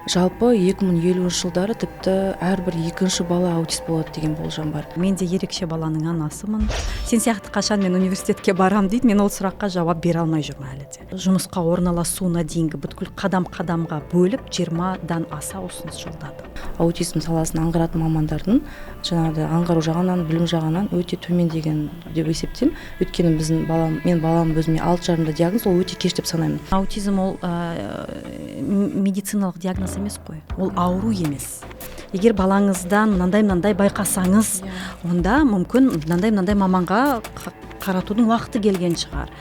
Жалпы 2050 жылдары тіпті әрбір екінші бала аутист болады деген болжам бар. Мен де ерекше баланың анасымын. Сен сияқты қашан мен университетке барам дейді, мен ол сұраққа жауап бере алмай жүрмін әлі де. Жұмысқа орналасуына дейінгі бүткіл қадам-қадамға бөліп 20-дан аса ұсыныс жолдады. Аутизм саласын аңғаратын мамандардың жаңағыдай аңғару жағынан, білім жағынан өте төмен деген деп есептеймін. Өйткені біздің балам, мен балам өзіме 6,5-да диагноз, ол өте кеш деп санаймын. Аутизм ол медициналық диагноз емес қой, ол ауру емес. Егер балаңыздан мынандай-мынандай байқасаңыз, онда мүмкін мынандай-мынандай маманға қаратудың уақыты келген шығар.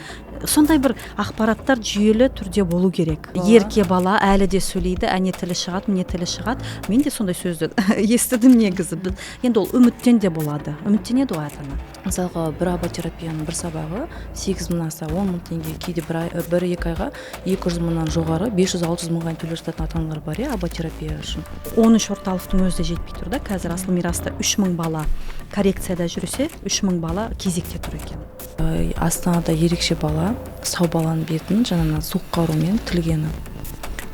Сондай бір ақпараттар жүйелі түрде болу керек. Ерке бала әлі де сөйлейді, әне тілі шығады, міне тілі шығады. Мен де сондай сөзді естідім негізі. Енді ол үміттен де болады. Үміттенеді ғой ата-ана. Мысалға, бір аботерапияның бір сабағы 8 мыңнан аса 10 мың теңге, кейде бір-екі айға 200 мыңнан жоғары, 500-600 мыңға дейін төлеп жататын ата-аналар бар, иә, аботерапия үшін. 13 орталықтың өзі де жетпей тұр да. Қазір Асыл Мираста 3 мың бала коррекцияда жүрсе, 3 мың бала кезекте тұр екен. Астанада ерекше бала сау баланың бетін жаңағы суық қарумен тілгені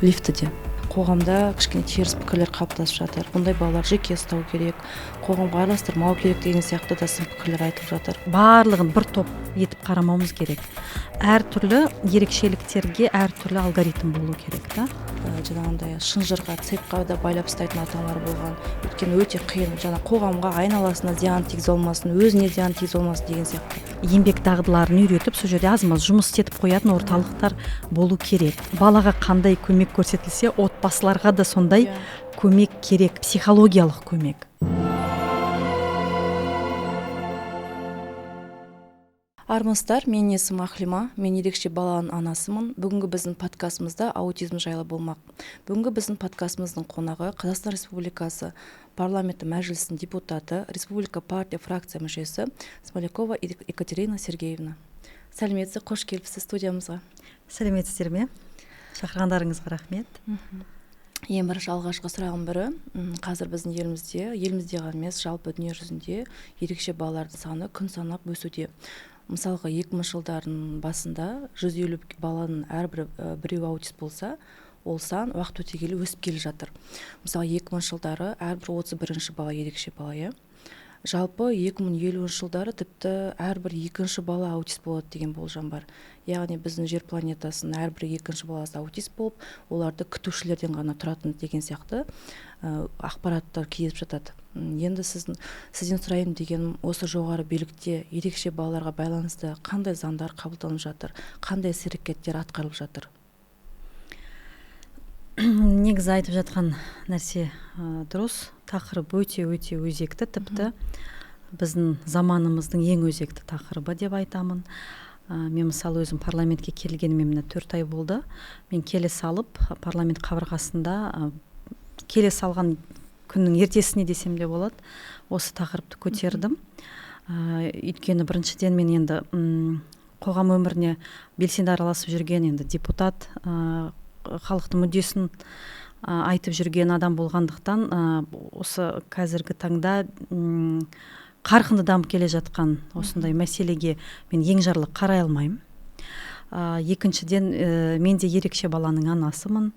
лифтіде. Қоғамда кішкене теріс пікірлер қалыптасып жатыр. Бұндай балалар жеке ұстау керек, қоғамға араластырмау керек деген сияқты да сын пікірлер айтылып жатыр. Барлығын бір топ етіп қарамауымыз керек. Әртүрлі ерекшеліктерге әртүрлі алгоритм болу керек, да? Жаңағындай шынжырға, цепқа да байлап ұстайтын ата-аналар болған. Өйткені өте қиын, жаңа қоғамға, айналасына зиян тигізе алмасын, өзіне зиян тигізе алмасын деген сияқты. Еңбек дағдыларын үйретіп, сол жерде аз-маз жұмыс істетіп қоятын орталықтар болу керек. Балаға қандай көмек көрсетілсе, отбасыларға да сондай көмек керек, психологиялық көмек. Армысыздар, менің есімім Ақлима, мен ерекше баланың анасымын. Бүгінгі біздің подкастымызда аутизм жайлы болмақ. Бүгінгі біздің подкастымыздың қонағы Қазақстан Республикасы Парламенті Мәжілісінің депутаты, Республика партия фракция мүшесі Смолякова Екатерина Сергеевна. Сәлеметсіз, қош келіпсіз студиямызға. Сәлеметсіздер ме? Шақырғандарыңызға рахмет. Ең бірінші алғашқы сұрағым бірі, қазір біздің елімізде, елімізде ғана емес, жалпы дүние жүзінде ерекше балалардың саны күн санап өсуде. Мысалға, 2000 жылдардың басында 150 баланың әрбір біреуі аутист болса, ол сан уақыт өте келе өсіп келе жатыр. Мысалы, 2000 жылдары әрбір 31-ші бала ерекше бала, иә. Жалпы 2050 жылдары тіпті әрбір екінші бала аутист болады деген болжам бар. Яғни біздің жер планетасының әрбір екінші баласы аутист болып, оларды күтушілерден ғана тұратын деген сияқты ақпараттар кездесіп жатады. Енді сізден сұрайын дегенім, осы жоғары билікте ерекше балаларға байланысты қандай заңдар қабылданып жатыр, қандай іс-әрекеттер атқарылып жатыр? Негізі айтып жатқан нәрсе дұрыс, тақырып өте-өте өзекті, тіпті біздің заманымыздың ең өзекті тақырыбы деп айтамын. Мен мысалы өзім парламентке келгеніме міне 4 ай болды. Мен келе салып, парламент қабырғасында, келе салған күннің ертесіне десем де болады, осы тақырыпты көтердім. Өйткені біріншіден мен енді қоғам өміріне белсенді араласып жүрген енді депутат, халықтың мүддесін айтып жүрген адам болғандықтан, осы қазіргі таңда қарқынды дамып келе жатқан осындай мәселеге мен ең жарлы қарай алмаймын. Екіншіден, мен де ерекше баланың анасымын.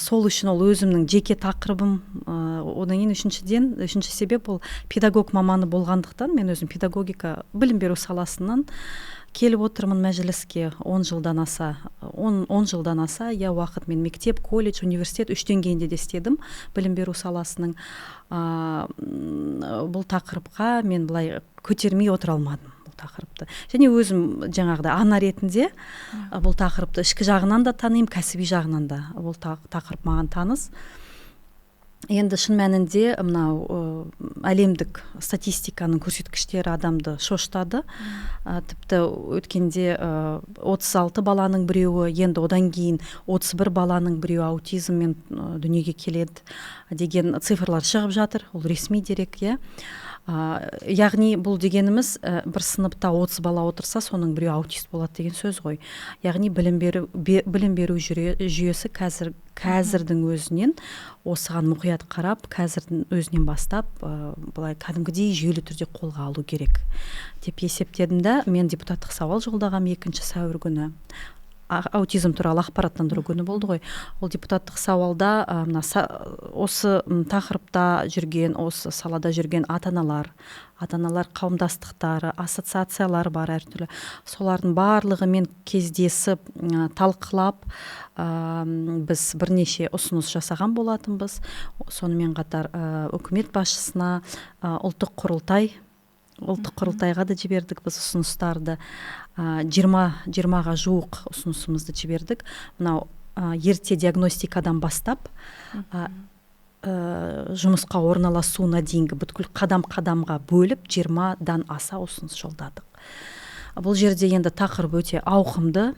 Сол үшін ол өзімнің жеке тақырыбым. Одан кейін үшінші себеп ол педагог маманы болғандықтан, мен өзім педагогика білім беру саласынан келіп отырмын мәжіліске 10 жылдан аса, 10 жылдан аса, я уақыт мен мектеп, колледж, университет үш деңгейінде де істедім білім беру саласының. Бұл тақырыпқа мен былай көтермей отыра алмадым бұл тақырыпты. Және өзім жаңағыдай ана ретінде бұл тақырыпты ішкі жағынан да танимын, кәсіби жағынан да бұл тақырып маған таныс. Енді шын мәнінде мынау әлемдік статистиканың көрсеткіштері адамды шошытады. Тіпті өткенде 36 баланың біреуі, енді одан кейін 31 баланың біреуі аутизммен дүниеге келеді деген цифрлар шығып жатыр. Ол ресми дерек, иә. Яғни бұл дегеніміз, бір сыныпта 30 бала отырса, соның біреуі аутист болады деген сөз ғой. Яғни білім беру жүйесі қазірдің өзінен осыған мұқият қарап, қазірдің өзінен бастап, былай кәдімгідей жүйелі түрде қолға алу керек деп есептедім да, мен депутаттық сауал жолдағам 2 сәуір күні. Аутизм туралы ақпараттандыру күні болды ғой. Ол депутаттық сауалда мына осы тақырыпта жүрген, осы салада жүрген ата аналар, ата аналар қауымдастықтары, ассоциациялар бар әртүрлі, солардың барлығымен кездесіп, талқылап, біз бірнеше ұсыныс жасаған болатынбыз. Сонымен қатар үкімет басшысына, ұлттық құрылтайға да жібердік біз ұсыныстарды. 20-ға жуық ұсынысымызды жібердік. Мынау ерте диагностикадан бастап жұмысқа орналасуына дейінгі бүткіл қадам қадамға бөліп, 20-дан аса ұсыныс жолдадық. Бұл жерде енді тақырып өте ауқымды.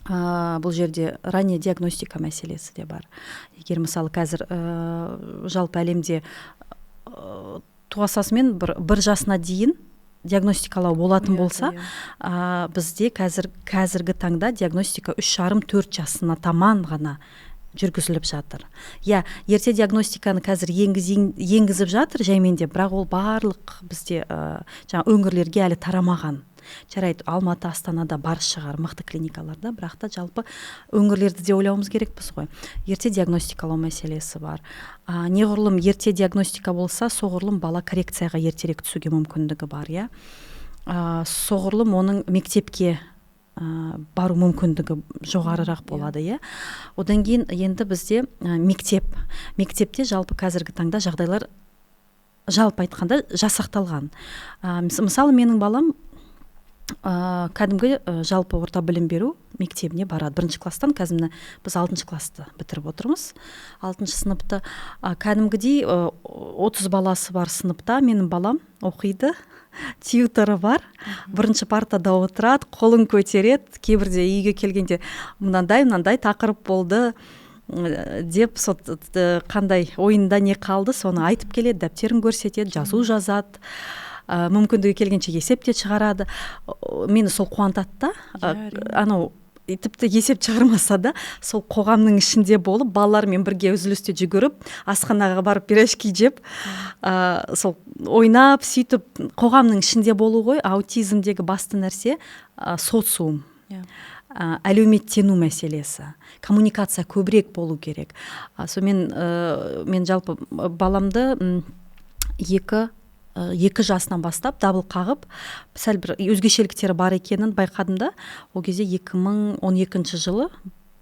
Бұл жерде ранняя диагностика мәселесі де бар. Егер, мысалы, қазір жалпы әлемде туа салысымен бір жасына дейін диагностикалау болатын болса, бізде қазіргі таңда диагностика 3,5-4 жасына таман ғана жүргізіліп жатыр. Иә, ерте диагностиканы қазір енгізіп жатыр жаймендеп, бірақ ол барлық бізде жаңа өңірлерге әлі тарамаған. Жарайды, Алматы, Астанада бар шығар мықты клиникаларда, бірақ та жалпы өңірлерді де ойлауымыз керекпіз ғой. Ерте диагностикалау мәселесі бар. Неғұрлым ерте диагностика болса, соғұрлым бала коррекцияға ертерек түсуге мүмкіндігі бар, иә. Соғұрлым оның мектепке бару мүмкіндігі жоғарырақ болады, иә. Одан кейін енді бізде мектепте жалпы қазіргі таңда жағдайлар, жалпы айтқанда, жасақталған. Мысалы, менің балам кәдімгі жалпы орта білім беру мектебіне барады бірінші класстан. Қазір міне біз алтыншы классты бітіріп отырмыз, алтыншы сыныпты. Кәдімгідей 30 баласы бар сыныпта менің балам оқиды, тьюторы бар, бірінші партада отырады, қолын көтереді. Кейбірде үйге келгенде мынандай мынандай тақырып болды деп, сол қандай ойында не қалды, соны айтып келеді, дәптерін көрсетеді, жазу жазады, мүмкіндігі келгенше есеп те шығарады. Мені сол қуантады да. Анау тіпті есеп шығармаса да, сол қоғамның ішінде болып, балалармен бірге үзілісте жүгіріп, асханаға барып, пирожки жеп, сол ойнап, сөйтіп қоғамның ішінде болу ғой. Аутизмдегі басты нәрсе социум, әлеуметтену мәселесі, коммуникация көбірек болу керек. Сонымен мен жалпы баламды 2 жасынан бастап дабыл қағып, сәл бір өзгешеліктері бар екенін байқадым да. Ол кезде 2012 жылы,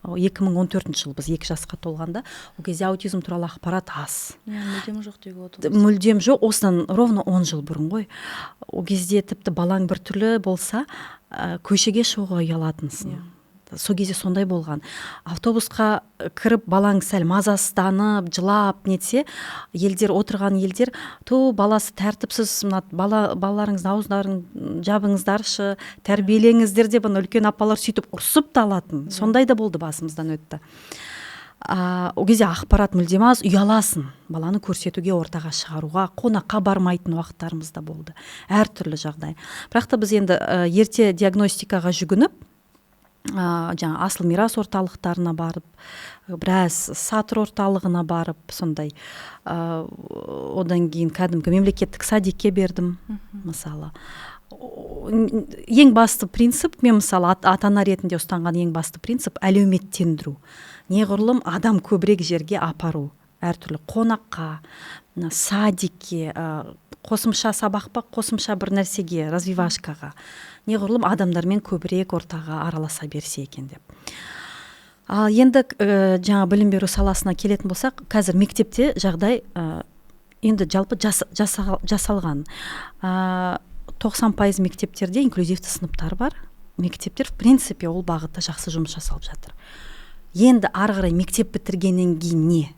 2014 жылы біз 2 жасқа толғанда, ол кезде аутизм туралы ақпарат аз. Иә, мүлдем жоқ деуге болады. Мүлдем жоқ, осыдан ровно 10 жыл бұрын ғой. Ол кезде тіпті балаң біртүрлі болса, көшеге шығуға ұялатынсың. Сол кезде сондай болған. Автобусқа кіріп, балаң сәл мазасызданып, жылап нетсе, елдер, отырған елдер: «Ту, баласы тәртіпсіз, мына балаларыңыздың ауыздарын жабыңыздаршы, тәрбиелеңіздер», – деп ана үлкен апалар сөйтіп ұрсып та алатын. Сондай да болды, басымыздан өтті. Ол кезде ақпарат мүлдем аз, ұяласың баланы көрсетуге, ортаға шығаруға, қонаққа бармайтын уақыттарымыз да болды, әртүрлі жағдай. Бірақ та біз енді ерте диагностикаға жүгініп, жаңа Асыл мирас орталықтарына барып, біраз Сатыр орталығына барып, сондай, одан кейін кәдімгі мемлекеттік садикке бердім. Мысалы, ең басты принцип, мен, мысалы, ата ана ретінде ұстанған ең басты принцип – әлеуметтендіру, неғұрлым адам көбірек жерге апару, әртүрлі қонаққа, мына садикке, қосымша сабақ па, қосымша бір нәрсеге, развивашкаға, неғұрлым адамдармен көбірек ортаға араласа берсе екен деп. Ал енді жаңа білім беру саласына келетін болсақ, қазір мектепте жағдай енді жалпы жасалған. 90% мектептерде инклюзивті сыныптар бар. Мектептер, в принципе, ол бағытта жақсы жұмыс жасалып жатыр. Енді ары қарай мектеп бітіргеннен кейін не?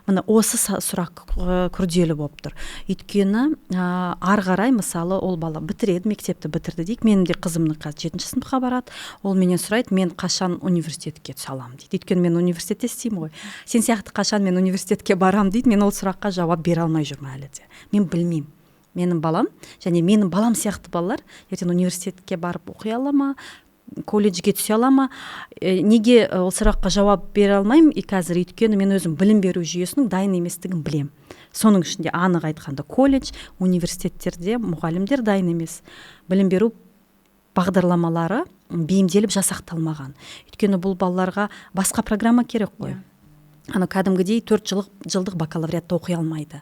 Міне, осы сұрақ күрделі болып тұр. Өйткені ары қарай, мысалы, ол бала бітіреді, мектепті бітірді дейік. Менің де қызымның қазір жетінші сыныпқа барады. Ол менен сұрайды: «Мен қашан университетке түсе аламын?» – дейді. Өйткені мен университетте істеймін ғой. «Сен сияқты қашан мен университетке барамын?» – дейді. Мен ол сұраққа жауап бере алмай жүрмін әлі де. Мен білмеймін, менің балам және менің балам сияқты балалар ертең университетке барып оқи ала ма, колледжге түсе ала ма? Неге ол сұраққа жауап бере алмаймын и қазір? Өйткені мен өзім білім беру жүйесінің дайын еместігін білем. Соның ішінде, анық айтқанда, колледж, университеттерде мұғалімдер дайын емес, білім беру бағдарламалары бейімделіп жасақталмаған. Өйткені бұл балаларға басқа программа керек қой. Ана кәдімгідей 4 жылдық бакалавриатта оқи алмайды.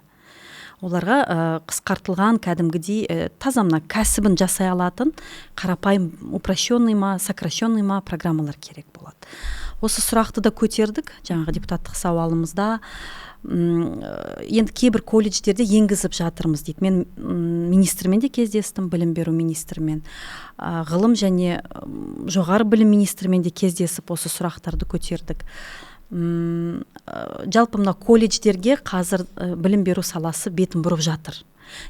Оларға қысқартылған кәдімгідей таза мына кәсібін жасай алатын қарапайым упрощенный ма, сокращенный ма программалар керек болады. Осы сұрақты да көтердік жаңағы депутаттық сауалымызда. Енді кейбір колледждерде енгізіп жатырмыз дейді. Мен министрмен де кездестім, білім беру министрімен, ғылым және жоғары білім министрімен де кездесіп осы сұрақтарды көтердік. Жалпы мына колледждерге қазір білім беру саласы бетін бұрып жатыр.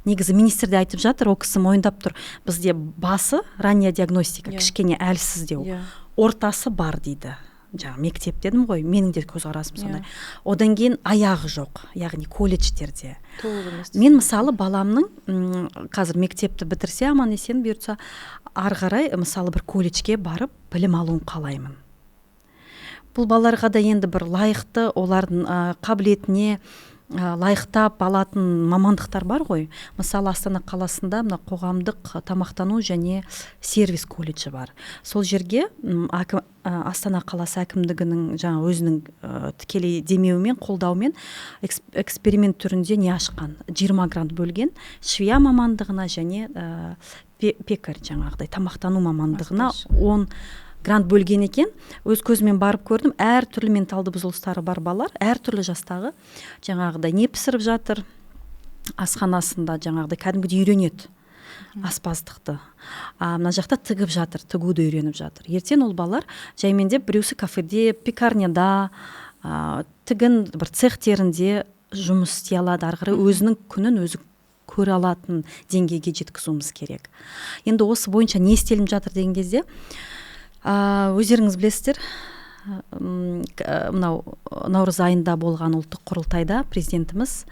Негізі министр де айтып жатыр, ол кісі мойындап тұр. Бізде басы ранняя диагностика кішкене әлсіздеу, ортасы бар дейді. Жаңа мектеп дедім ғой, менің де көзқарасым сондай. Одан кейін аяғы жоқ, яғни колледждерде. Толық емес. Мен мысалы баламның қазір мектепті бітірсе, аман есен бұйыртса, ары қарай мысалы бір колледжге барып білім алуын қалаймын. Бұл балаларға да енді бір лайықты, олардың қабілетіне лайықтап алатын мамандықтар бар ғой. Мысалы Астана қаласында мына қоғамдық тамақтану және сервис колледжі бар. Сол жерге Астана қаласы әкімдігінің жаңа өзінің тікелей демеуімен, қолдауымен эксперимент түрінде не ашқан, 20 грант бөлген швея мамандығына және пекарь, жаңағыдай тамақтану мамандығына 10 грант бөлген екен. Өз көзіммен барып көрдім, әртүрлі менталды бұзылыстары бар балалар, әртүрлі жастағы жаңағыдай не пісіріп жатыр асханасында, жаңағыдай кәдімгідей үйренеді аспаздықты. Мына жақта тігіп жатыр, тігуді үйреніп жатыр. Ертең ол балалар жаймендеп біреусі кафеде, пекарняда, тігін бір цехтерінде жұмыс істей алады, ары қарай өзінің күнін өзі көре алатын деңгейге жеткізуіміз керек. Енді осы бойынша не істелініп жатыр деген кезде, өздеріңіз білесіздер, мынау наурыз айында болған ұлттық құрылтайда президентіміз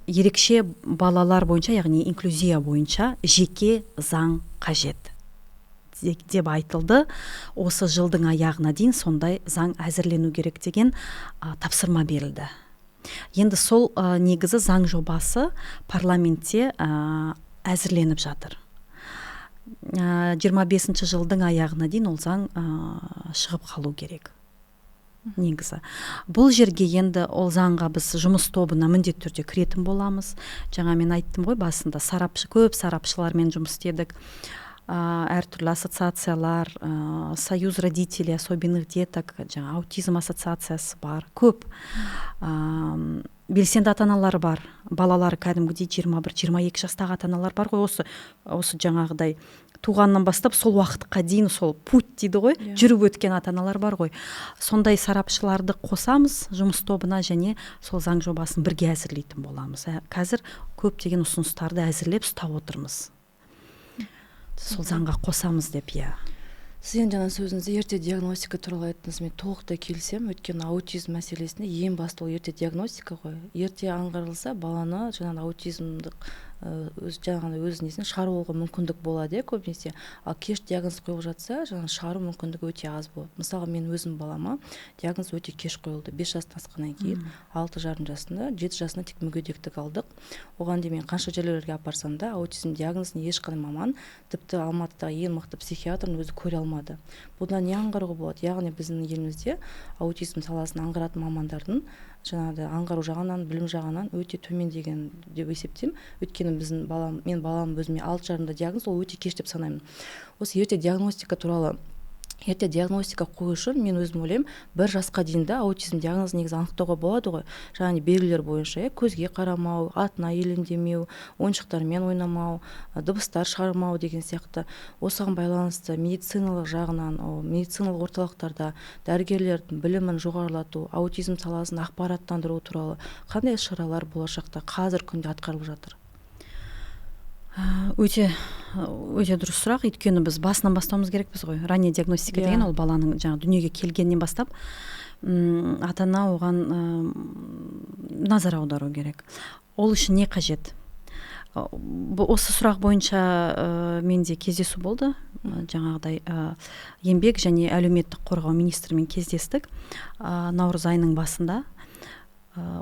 ерекше балалар бойынша, яғни инклюзия бойынша жеке заң қажет деп айтылды. Осы жылдың аяғына дейін сондай заң әзірлену керек деген тапсырма берілді. Енді сол негізі заң жобасы парламентте әзірленіп жатыр. 25-ші жылдың аяғына дейін ол заң шығып қалу керек. Негізі бұл жерге енді ол заңға біз жұмыс тобына міндетті түрде кіретін боламыз. Жаңа мен айттым ғой басында, көп сарапшылармен жұмыс істедік. Әртүрлі ассоциациялар, Союз родителей особенных деток, жаңа аутизм ассоциациясы бар, көп белсенді ата-аналар бар, балалары кәдімгідей 21-22 жастағы ата-аналар бар ғой. Осы жаңағыдай туғаннан бастап сол уақытқа дейін сол путь дейді ғой, жүріп өткен ата-аналар бар ғой. Сондай сарапшыларды қосамыз жұмыс тобына және сол заң жобасын бірге әзірлейтін боламыз. Қазір көптеген ұсыныстарды әзірлеп ұстап отырмыз. Сол заңға қосамыз деп, иә. Сіз енді жаңа сөзіңізде ерте диагностика туралы айттыңыз, мен толықтай келісемін. Өйткені аутизм мәселесінде ең басты ол ерте диагностика ғой. Ерте аңғарылса, баланы жаңағы аутизмдік өз жаңағы өз несін шығарып алуға мүмкіндік болады, иә, көбінесе. Ал кеш диагноз қойылып жатса, жаңағы шығару мүмкіндігі өте аз болады. Мысалға, мен өзім балама диагноз өте кеш қойылды. 5 жастан асқаннан кейін, 6,5 жасында, 7 жасында тек мүгедектік алдық. Оған дейін мен қанша жерлерге апарсам да, аутизм диагнозын ешқандай маман, тіпті Алматыдағы ең мықты психиатрдың өзі көре алмады. Бұдан не аңғаруға болады? Яғни біздің елімізде аутизм саласын аңғаратын мамандардың жаңағыдай аңғару жағынан, білім жағынан өте төмен деген деп есептеймін. Өйткені біздің балам, мен балам өзіме 6,5-да диагноз, ол өте кеш деп санаймын. Осы ерте диагностика туралы, ерте диагностика қою үшін мен өзім ойлаймын, 1 жасқа дейін де аутизм диагнозын негізі анықтауға болады ғой. Яғни белгілер бойынша, көзге қарамау, атына елеңдемеу, ойыншықтармен ойнамау, дыбыстар шығармау деген сияқты. Осыған байланысты медициналық жағынан, медициналық орталықтарда дәрігерлердің білімін жоғарылату, аутизм саласын ақпараттандыру туралы қандай іс-шаралар болашақта қазір күнде атқарылып жатыр? Өте, өте дұрыс сұрақ. Өйткені біз басынан бастауымыз керекпіз ғой. Ранняя диагностика деген ол баланың жаңа дүниеге келгеннен бастап, ата-ана оған назар аудару керек. Ол үшін не қажет? Осы сұрақ бойынша менде кездесу болды. Жаңағыдай еңбек және әлеуметтік қорғау министрімен кездестік. Наурыз айының басында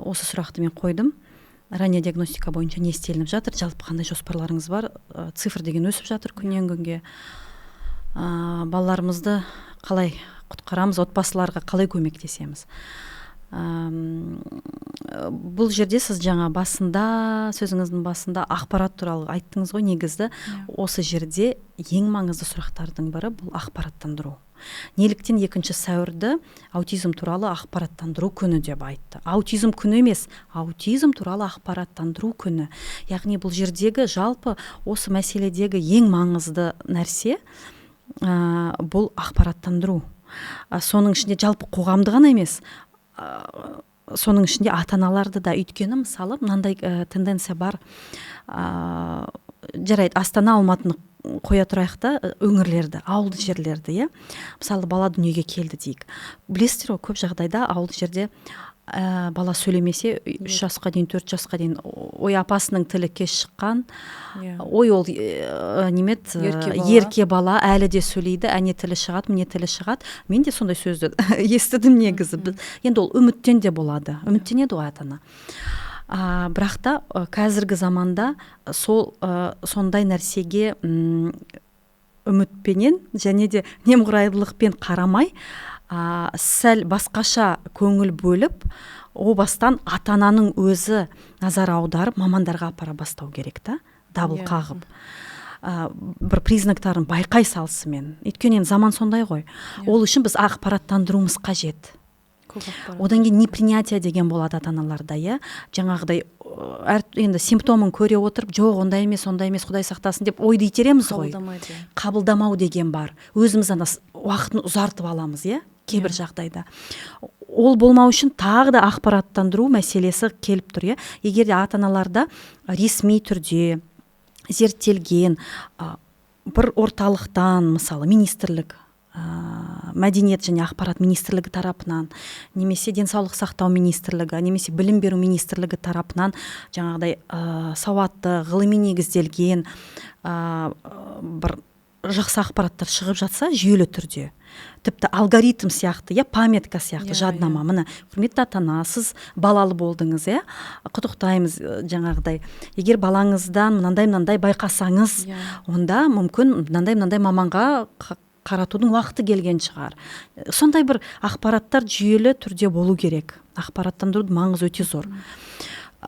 осы сұрақты мен қойдым. Ранняя диагностика бойынша не істелініп жатыр, жалпы қандай жоспарларыңыз бар? Цифр деген өсіп жатыр күннен күнге. Балаларымызды қалай құтқарамыз, отбасыларға қалай көмектесеміз? Бұл жерде сіз жаңа басында, сөзіңіздің басында ақпарат туралы айттыңыз ғой. Негізі осы жерде ең маңызды сұрақтардың бірі бұл ақпараттандыру. Неліктен 2 сәуірді аутизм туралы ақпараттандыру күні деп айтты? Аутизм күні емес, аутизм туралы ақпараттандыру күні. Яғни бұл жердегі жалпы осы мәселедегі ең маңызды нәрсе бұл ақпараттандыру. Соның ішінде жалпы қоғамды ғана емес, соның ішінде ата-аналарды да. Өйткені мысалы мынандай тенденция бар. Жарайды, Астана, Алматыны қоя тұрайық та, өңірлерді, ауылды жерлерді, иә. Мысалы, бала дүниеге келді дейік. Білесіздер ғой, көп жағдайда ауылды жерде бала сөйлемесе 3 жасқа дейін, 4 жасқа дейін, ой, апасының тілі кеш шыққан, ой, ол неме Ерке бала. Ерке бала, әлі де сөйлейді, әне тілі шығады, міне тілі шығады. Мен де сондай сөзді естідім негізі. Енді ол үміттен де болады, үміттенеді ғой ата ана. Бірақ та қазіргі заманда сол сондай нәрсеге үмітпенен және де немқұрайлықпен қарамай, сәл басқаша көңіл бөліп, о бастан ата ананың өзі назар аударып, мамандарға апара бастау керек та, дабыл қағып, бір признактарын байқай салысымен. Өйткені енді заман сондай ғой. Ол үшін біз ақпараттандыруымыз қажет. Көп ақпарат. Одан кейін непринятие деген болады ата аналарда, иә, жаңағыдай әр енді симптомын көре отырып, жоқ, ондай емес, ондай емес, құдай сақтасын деп ойды итереміз ғой. Қабылдамайды, иә. Қабылдамау деген бар. Өзіміз ана уақытын ұзартып аламыз, иә, кейбір жағдайда. Ол болмау үшін тағы да ақпараттандыру мәселесі келіп тұр, иә. Егер де ата аналарда ресми түрде зерттелген, бір орталықтан, мысалы, министрлік, мәдениет және ақпарат министрлігі тарапынан немесе денсаулық сақтау министрлігі немесе білім беру министрлігі тарапынан жаңағыдай сауатты, ғылыми негізделген, бір жақсы ақпараттар шығып жатса жүйелі түрде, тіпті алгоритм сияқты, иә, памятка сияқты, жаднама. Міне, құрметті ата ана, сіз балалы болдыңыз, иә, құттықтаймыз, жаңағыдай, егер балаңыздан мынандай мынандай байқасаңыз, онда мүмкін мынандай мынандай маманға қаратудың уақыты келген шығар. Сондай бір ақпараттар жүйелі түрде болу керек. Ақпараттандырудың маңызы өте зор.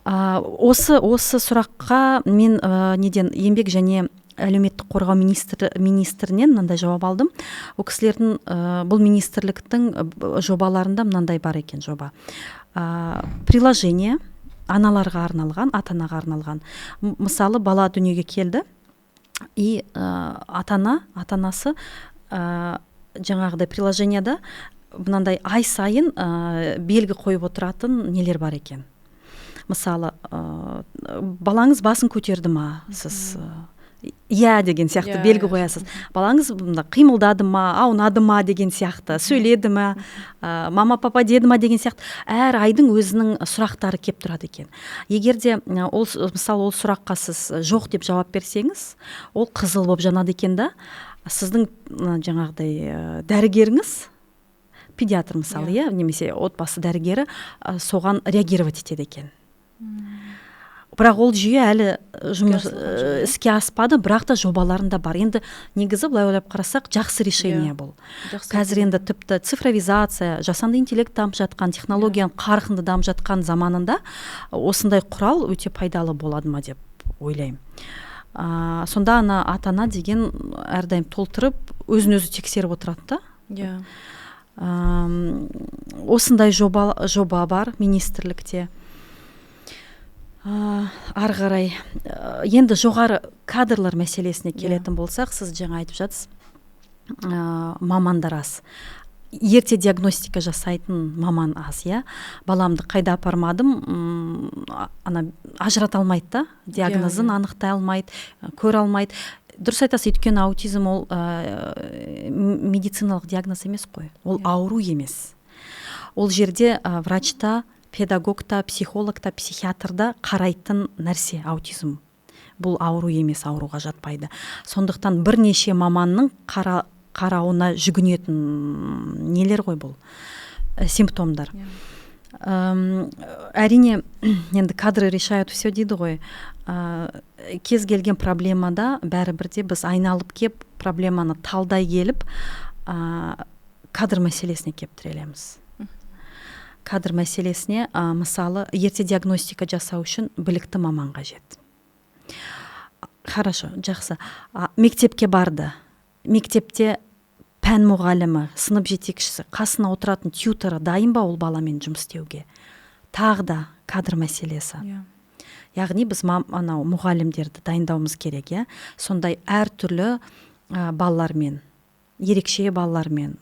Осы сұраққа мен неден, еңбек және әлеуметтік қорғау министрінен мынандай жауап алдым. Ол кісілердің, бұл министрліктің жобаларында мынандай бар екен жоба. Приложение аналарға арналған, ата анаға арналған. Мысалы, бала дүниеге келді, и ата анасы жаңағыдай приложенияда мынандай ай сайын белгі қойып отыратын нелер бар екен. Мысалы, балаңыз басын көтерді ма, сіз иә деген сияқты белгі қоясыз. Балаңыз мында қимылдады ма, аунады ма деген сияқты, сөйледі ма, мама, папа деді ма деген сияқты. Әр айдың өзінің сұрақтары кеп тұрады екен. Егер де ол мысалы, ол сұраққа сіз жоқ деп жауап берсеңіз, ол қызыл болып жанады екен да. Сіздің жаңағыдай дәрігеріңіз, педиатр мысалы, иә, немесе отбасы дәрігері, соған реагировать етеді екен. Бірақ ол жүйе әлі жұмыс Іске асырылған жоқ, иә? Іске аспады, бірақ та жобаларында бар. Енді негізі былай ойлап қарасақ, жақсы решение бұл. Жақсы. Қазір енді тіпті цифровизация, жасанды интеллект дамып жатқан, технологияның қарқынды дамып жатқан заманында осындай құрал өте пайдалы болады ма деп ойлаймын. Сонда ана ата ана деген әрдайым толтырып, өзін өзі тексеріп отырады да. Осындай жоба бар министрлікте. Ары қарай, енді жоғары кадрлар мәселесіне келетін болсақ, сіз жаңа айтып жатсыз, мамандар аз, ерте диагностика жасайтын маман аз, иә. Баламды қайда апармадым, ана ажырата алмайды да, диагнозын анықтай алмайды, көре алмайды. Дұрыс айтасыз, өйткені аутизм ол медициналық диагноз емес қой, ол ауру емес. Ол жерде врач та, педагог та, психолог та, психиатр да қарайтын нәрсе аутизм. Бұл ауру емес, ауруға жатпайды. Сондықтан бірнеше маманның қарауына жүгінетін нелер ғой бұл, симптомдар. Әрине, енді «кадры решают все» дейді ғой. Кез келген проблемада бәрібір де біз айналып кеп, проблеманы талдай келіп, кадр мәселесіне кеп тірелеміз. Кадр мәселесіне. Мысалы, ерте диагностика жасау үшін білікті маман қажет. Хорошо, жақсы. Мектепке барды, мектепте пән мұғалімі, сынып жетекшісі, қасына отыратын тьюторы дайын ба ол баламен жұмыс істеуге? Тағы да кадр мәселесі. Яғни біз анау мұғалімдерді дайындауымыз керек, иә, сондай әртүрлі балалармен, ерекше балалармен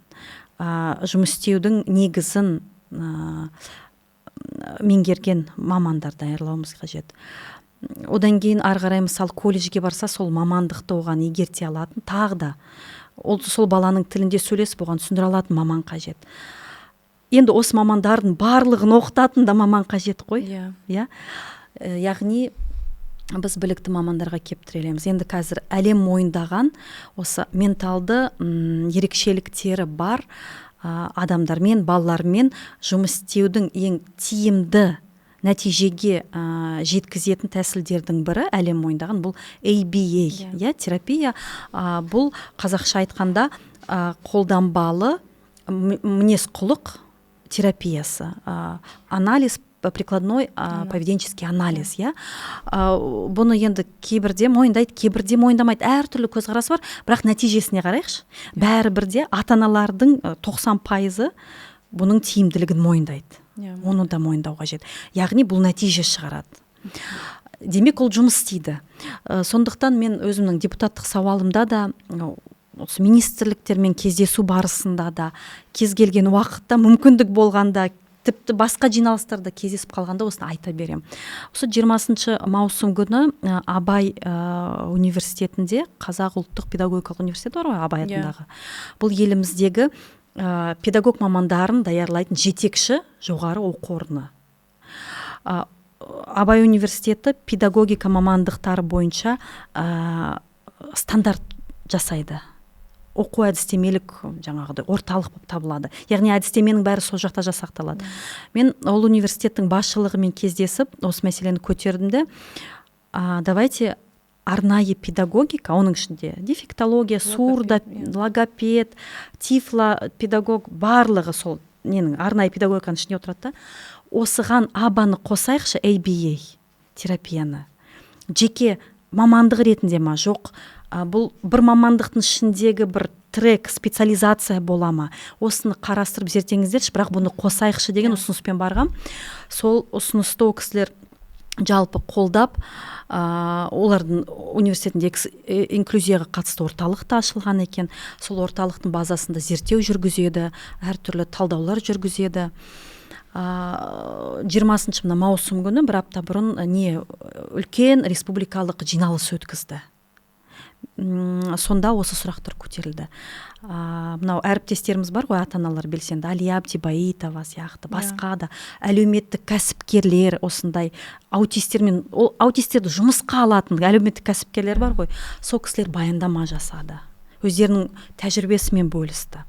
жұмыс істеудің негізін меңгерген мамандар даярлауымыз қажет. Одан кейін ары қарай, мысалы, колледжге барса, сол мамандықты оған игерте алатын, тағы да ол сол баланың тілінде сөйлесіп, оған түсіндіре алатын маман қажет. Енді осы мамандардың барлығын оқытатын да маман қажет қой. Иә. Яғни біз білікті мамандарға кеп тірелеміз. Енді қазір әлем мойындаған осы менталды ерекшеліктері бар адамдармен, балалармен жұмыс істеудің ең тиімді нәтижеге жеткізетін тәсілдердің бірі, әлем мойындаған, бұл ABA, иә, терапия. Бұл қазақша айтқанда, қолданбалы мінез құлық терапиясы, анализ, прикладной поведенческий анализ, иә. Бұны енді кейбірде мойындайды, кейбірде мойындамайды, әртүрлі көзқарас бар. Бірақ нәтижесіне қарайықшы: бәрібір де ата аналардың 90%-ы бұның тиімділігін мойындайды. Оны да мойындау қажет. Яғни бұл нәтиже шығарады, демек, ол жұмыс істейді. Сондықтан мен өзімнің депутаттық сауалымда да, осы министрліктермен кездесу барысында да, кез келген уақытта мүмкіндік болғанда, тіпті басқа жиналыстарда кездесіп қалғанда, осыны айта беремін. Осы 20 маусым күні Абай университетінде, Қазақ ұлттық педагогикалық университеті бар ғой, Абай атындағы, бұл еліміздегі педагог мамандарын даярлайтын жетекші жоғары оқу орны. Абай университеті педагогика мамандықтары бойынша стандарт жасайды, оқу әдістемелік жаңағыдай орталық болып табылады. Яғни әдістеменің бәрі сол жақта жасақталады. Мен ол университеттің басшылығымен кездесіп, осы мәселені көтердім де, давайте арнайы педагогика, оның ішінде дефектология, сурдо, логопед, тифло педагог, барлығы сол ненің, арнайы педагогиканың ішінде отырады да, осыған ABA-ны қосайықшы, ABA терапияны жеке мамандық ретінде ма, жоқ бұл бір мамандықтың ішіндегі бір трек, специализация бола ма, осыны қарастырып зерттеңіздерші, бірақ бұны қосайықшы деген ұсыныспен барғам. Сол ұсынысты ол кісілер жалпы қолдап, олардың университетінде инклюзияға қатысты орталық та ашылған екен. Сол орталықтың базасында зерттеу жүргізеді, әртүрлі талдаулар жүргізеді. 20 мына маусым күні, бір апта бұрын, не үлкен республикалық жиналыс өткізді. Сонда осы сұрақтар көтерілді. Мынау әріптестеріміз бар ғой, ата аналар белсенді, Алия Абдибаитова сияқты, басқа да әлеуметтік кәсіпкерлер, осындай аутистермен, ол аутистерді жұмысқа алатын әлеуметтік кәсіпкерлер бар ғой, сол кісілер баяндама жасады, өздерінің тәжірибесімен бөлісті.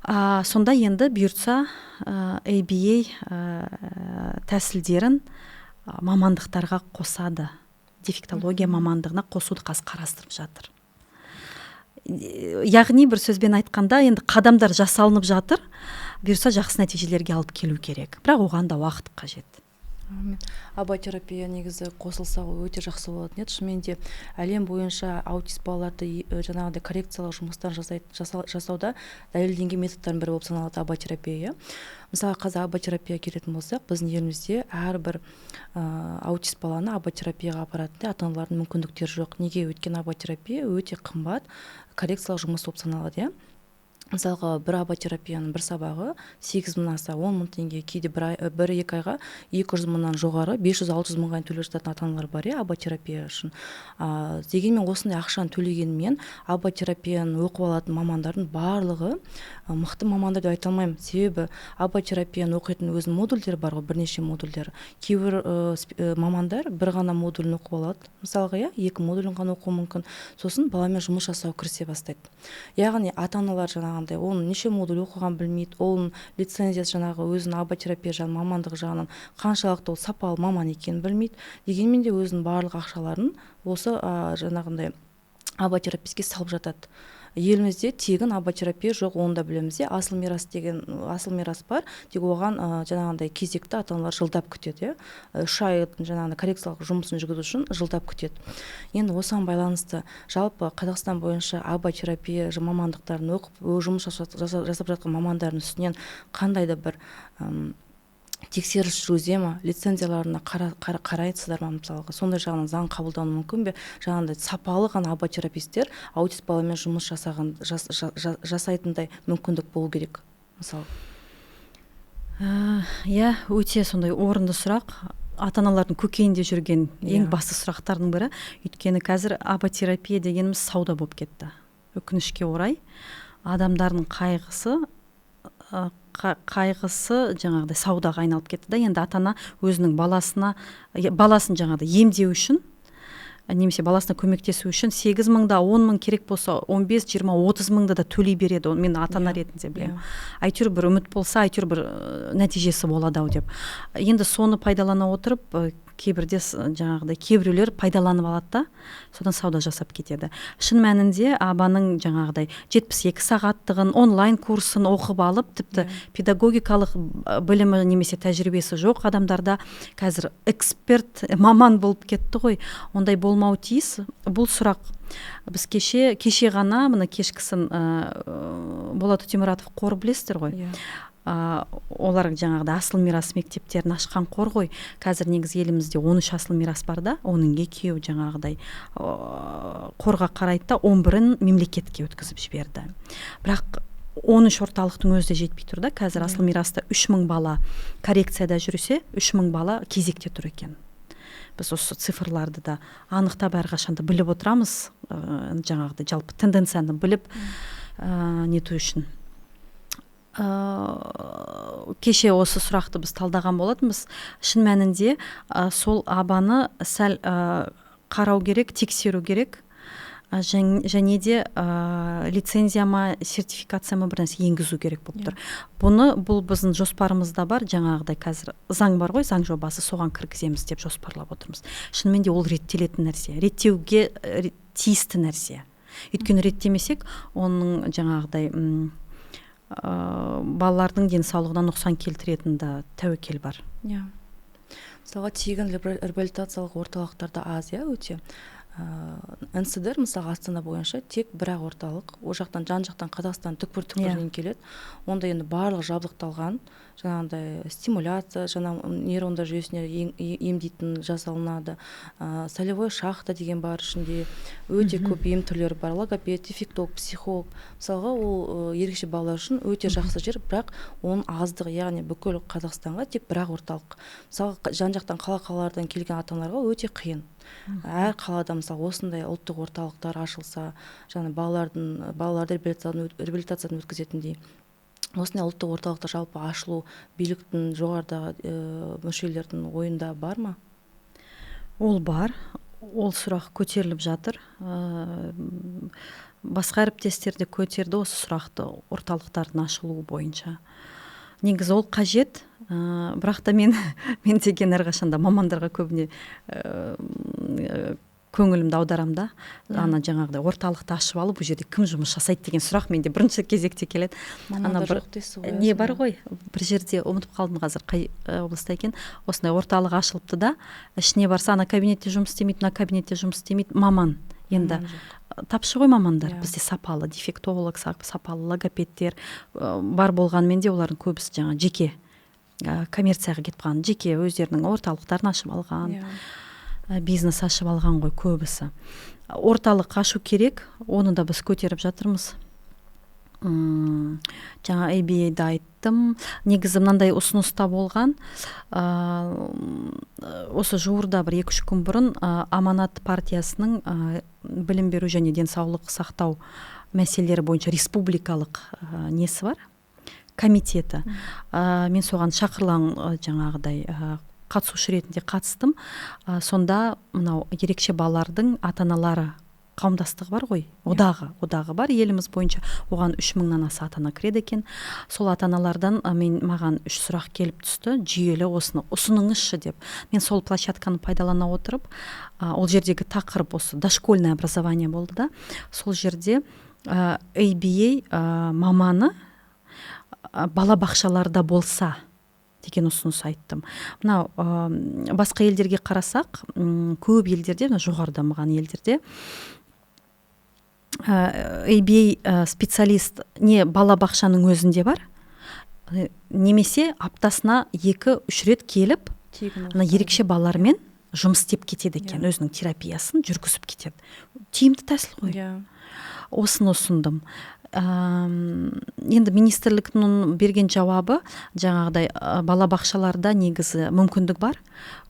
Сонда енді бұйыртса, ABA тәсілдерін мамандықтарға қосады, дефектология мамандығына қосуды қазір қарастырып жатыр. Яғни бір сөзбен айтқанда, енді қадамдар жасалынып жатыр, бұйырса, жақсы нәтижелерге алып келу керек, бірақ оған да уақыт қажет. ABA терапия негізі қосылса, ол өте жақсы болатын еді. Шынымен де, әлем бойынша аутист балаларды жаңағыдай коррекциялық жұмыстар жасауда дәлелденген методтардың бірі болып саналады ABA терапия, иә. Мысалы, қазір ABA терапия келетін болсақ, біздің елімізде әрбір аутист баланы ABA терапияға апаратын ата аналардың мүмкіндіктері жоқ. Неге? Өйткені ABA терапия өте қымбат коррекциялық жұмыс болып саналады, иә. Мысалға, бір ABA терапияның бір сабағы 8000-нан аса, 10 000 теңге, кейде бір ай, бір екі айға 200 000-нан жоғары, 500-600 мыңға дейін төлеп жататын ата аналар бар, иә, ABA терапия үшін. Дегенмен осындай ақшаны төлегенімен, ABA терапияны оқып алатын мамандардың барлығы мықты мамандар деп айта алмаймын. Себебі ABA терапияны оқитын өзінің модульдері бар ғой, бірнеше модульдері. Кейбір мамандар бір ғана модулін оқып алады, мысалға, иә, екі модулін ғана оқуы мүмкін, сосын баламен жұмыс жасау кірісе бастайды. Яғни ата аналар жаңағы жаңағындай оның неше модуль оқығанын білмейді, оның лицензиясы, жаңағы өзінің АБА-терапия жағынан, мамандығы жағынан қаншалықты ол сапалы маман екенін білмейді. Дегенмен де өзінің барлық ақшаларын осы жаңағындай АБА-терапевтке салып жатады. Елімізде тегін АБА-терапия жоқ, оны да білеміз, иә. Асыл мирас деген, асыл мирас бар, тек оған жаңағындай кезекті ата-аналар жылдап күтеді, иә. 3 ай жаңағындай коррекциялық жұмысын жүргізу үшін жылдап күтеді. Енді осыған байланысты жалпы Қазақстан бойынша АБА-терапия мамандықтарын оқып, жұмыс жасап жатқан мамандардың үстінен қандай да бір тексеріс жүргізе ма, лицензияларына қарайсыздар ма, мысалға, сондай жағынан заң қабылдануы мүмкін бе? Жаңағындай сапалы ғана АБА-терапевттер аутист баламен жұмыс жасайтындай мүмкіндік болу керек, мысалы. Иә, өте сондай орынды сұрақ. Ата-аналардың көкейінде жүрген ең басты сұрақтардың бірі. Өйткені қазір АБА-терапия дегеніміз сауда болып кетті. Өкінішке орай, адамдардың қайғысы жаңағыдай саудаға айналып кетті да. Енді ата-ана өзінің баласын жаңағыдай емдеу үшін, немесе баласына көмектесу үшін 8 мыңда, 10 мың керек болса, 15, 20, 30 мыңды да төлей береді. Оны мен ата-ана ретінде білемін. Әйтеуір бір үміт болса, әйтеуір бір нәтижесі болады ау деп. Енді соны пайдалана отырып, кейбірде жаңағыдай кейбіреулер пайдаланып алады да, содан сауда жасап кетеді. Шын мәнінде АБА-ның жаңағыдай 72 сағаттығын, онлайн курсын оқып алып, тіпті педагогикалық білімі немесе тәжірибесі жоқ адамдарда қазір эксперт, маман болып кетті ғой. Ондай болмауы тиіс. Бұл сұрақ біз кеше ғана, мына кешкісін, Болат Өтемұратов қоры білесіздер ғой? Иә. Олар жаңағыдай асыл мирас мектептерін ашқан қор ғой. Қазір негізі елімізде 13 асыл мирас бар да, оның екеуі жаңағыдай қорға қарайды да, он бірін мемлекетке өткізіп жіберді. Бірақ 13 орталықтың өзі де жетпей тұр да. Қазір асыл мираста үш мың бала коррекцияда жүрсе, үш мың бала кезекте тұр екен. Біз осы цифрларды да анықтап әрқашанда біліп отырамыз, жаңағыдай жалпы тенденцияны біліп, нету үшін. Кеше осы сұрақты біз талдаған болатынбыз. Шын мәнінде, сол АБА-ны сәл қарау керек, тексеру керек. Және де лицензия ма, сертификация ма, бір нәрсе енгізу керек болып тұр. Бұл біздің жоспарымызда бар, жаңағыдай қазір заң бар ғой, заң жобасы, соған кіргіземіз деп жоспарлап отырмыз. Шынымен де ол реттелетін нәрсе, реттеуге тиісті нәрсе. Өйткені реттемесек, оның жаңағыдай балалардың денсаулығына нұқсан келтіретін да тәуекел бар. Иә. Мысалға, тегін реабилитациялық орталықтарда аз, иә, өте. НСДР, мысалға, Астана бойынша тек бір ақ орталық. Ол жақтан, жан жақтан Қазақстан түкпір-түкпірінен келеді. Онда енді барлығы жабдықталған, жаңағыдай стимуляция, жаңа нейрондар жүйесіне емдейтін жасалынады. Солевой шахта деген бар ішінде, өте көп ем түрлері бар, логопед, дефектолог, психолог. Мысалға, ол ерекше балалар үшін өте жақсы жер, бірақ оның аздығы, яғни бүкіл Қазақстанға тек бір ақ орталық. Мысалға, жан жақтан қала-қалалардан келген ата-аналарға өте қиын. Әр қалада, мысалы, осындай ұлттық орталықтар ашылса, жаңа балаларды реабилитациядан өткізетіндей осындай ұлттық орталықтар жалпы ашылу биліктің жоғарыдағы мүшелердің ойында бар ма? Ол бар. Ол сұрақ көтеріліп жатыр. Басқа әріптестер де көтерді осы сұрақты орталықтардың ашылуы бойынша. Негізі ол қажет, бірақ та мен деген әрқашанда мамандарға көбіне көңілімді аударам да. Ана жаңағыдай орталықты ашып алып, бұл жерде кім жұмыс жасайды деген сұрақ менде бірінші кезекте келеді. Ана Мамандар бір жоқ дейсіз ғой, не сонда? бар ғой, бір жерде ұмытып қалдым қазір қай облыста екен, осындай орталық ашылыпты да, ішіне барса ана кабинетте жұмыс істемейді, мына кабинетте жұмыс істемейді, маман. Енді Маман жоқ. тапшы ғой мамандар. Иә. Бізде сапалы дефектолог, сапалы логопедтер бар болғанымен де олардың көбісі жаңа жеке коммерцияға кетіп қалған, жеке өздерінің орталықтарын ашып алған. Иә. Бизнес ашып алған ғой көбісі. Орталық ашу керек, оны да біз көтеріп жатырмыз. Жаңа эй би эй-ді айттым. Негізі мынандай ұсыныс та болған. Осы жуырда бір екі-үш күн бұрын, Аманат партиясының, білім беру және денсаулық сақтау мәселелері бойынша республикалық, несі бар? Комитеті. Мен соған шақырылған, жаңағыдай, қатысушы ретінде қатыстым. Сонда мынау ерекше балалардың ата-аналары қауымдастығы бар ғой, одағы бар еліміз бойынша, оған 3000-нан аса ата-ана кіреді екен. Сол ата-аналардан маған 3 сұрақ келіп түсті, жүйелі осыны ұсыныңызшы деп. Мен сол площадканы пайдалана отырып, ол жердегі тақырып осы дошкольное образование болды да, сол жерде ABA маманы балабақшаларда болса деген ұсыныс айттым. Мынау басқа елдерге қарасақ, көп елдерде, мына жоғары дамыған елдерде ABA специалист не балабақшаның өзінде бар, немесе аптасына 2-3 рет келіп, мына ерекше балалармен жұмыс істеп кетеді екен, өзінің терапиясын жүргізіп кетеді. Тиімді тәсіл ғой. Осыны ұсындым. Енді министрліктің берген жауабы жаңағыдай, балабақшаларда негізі мүмкіндік бар,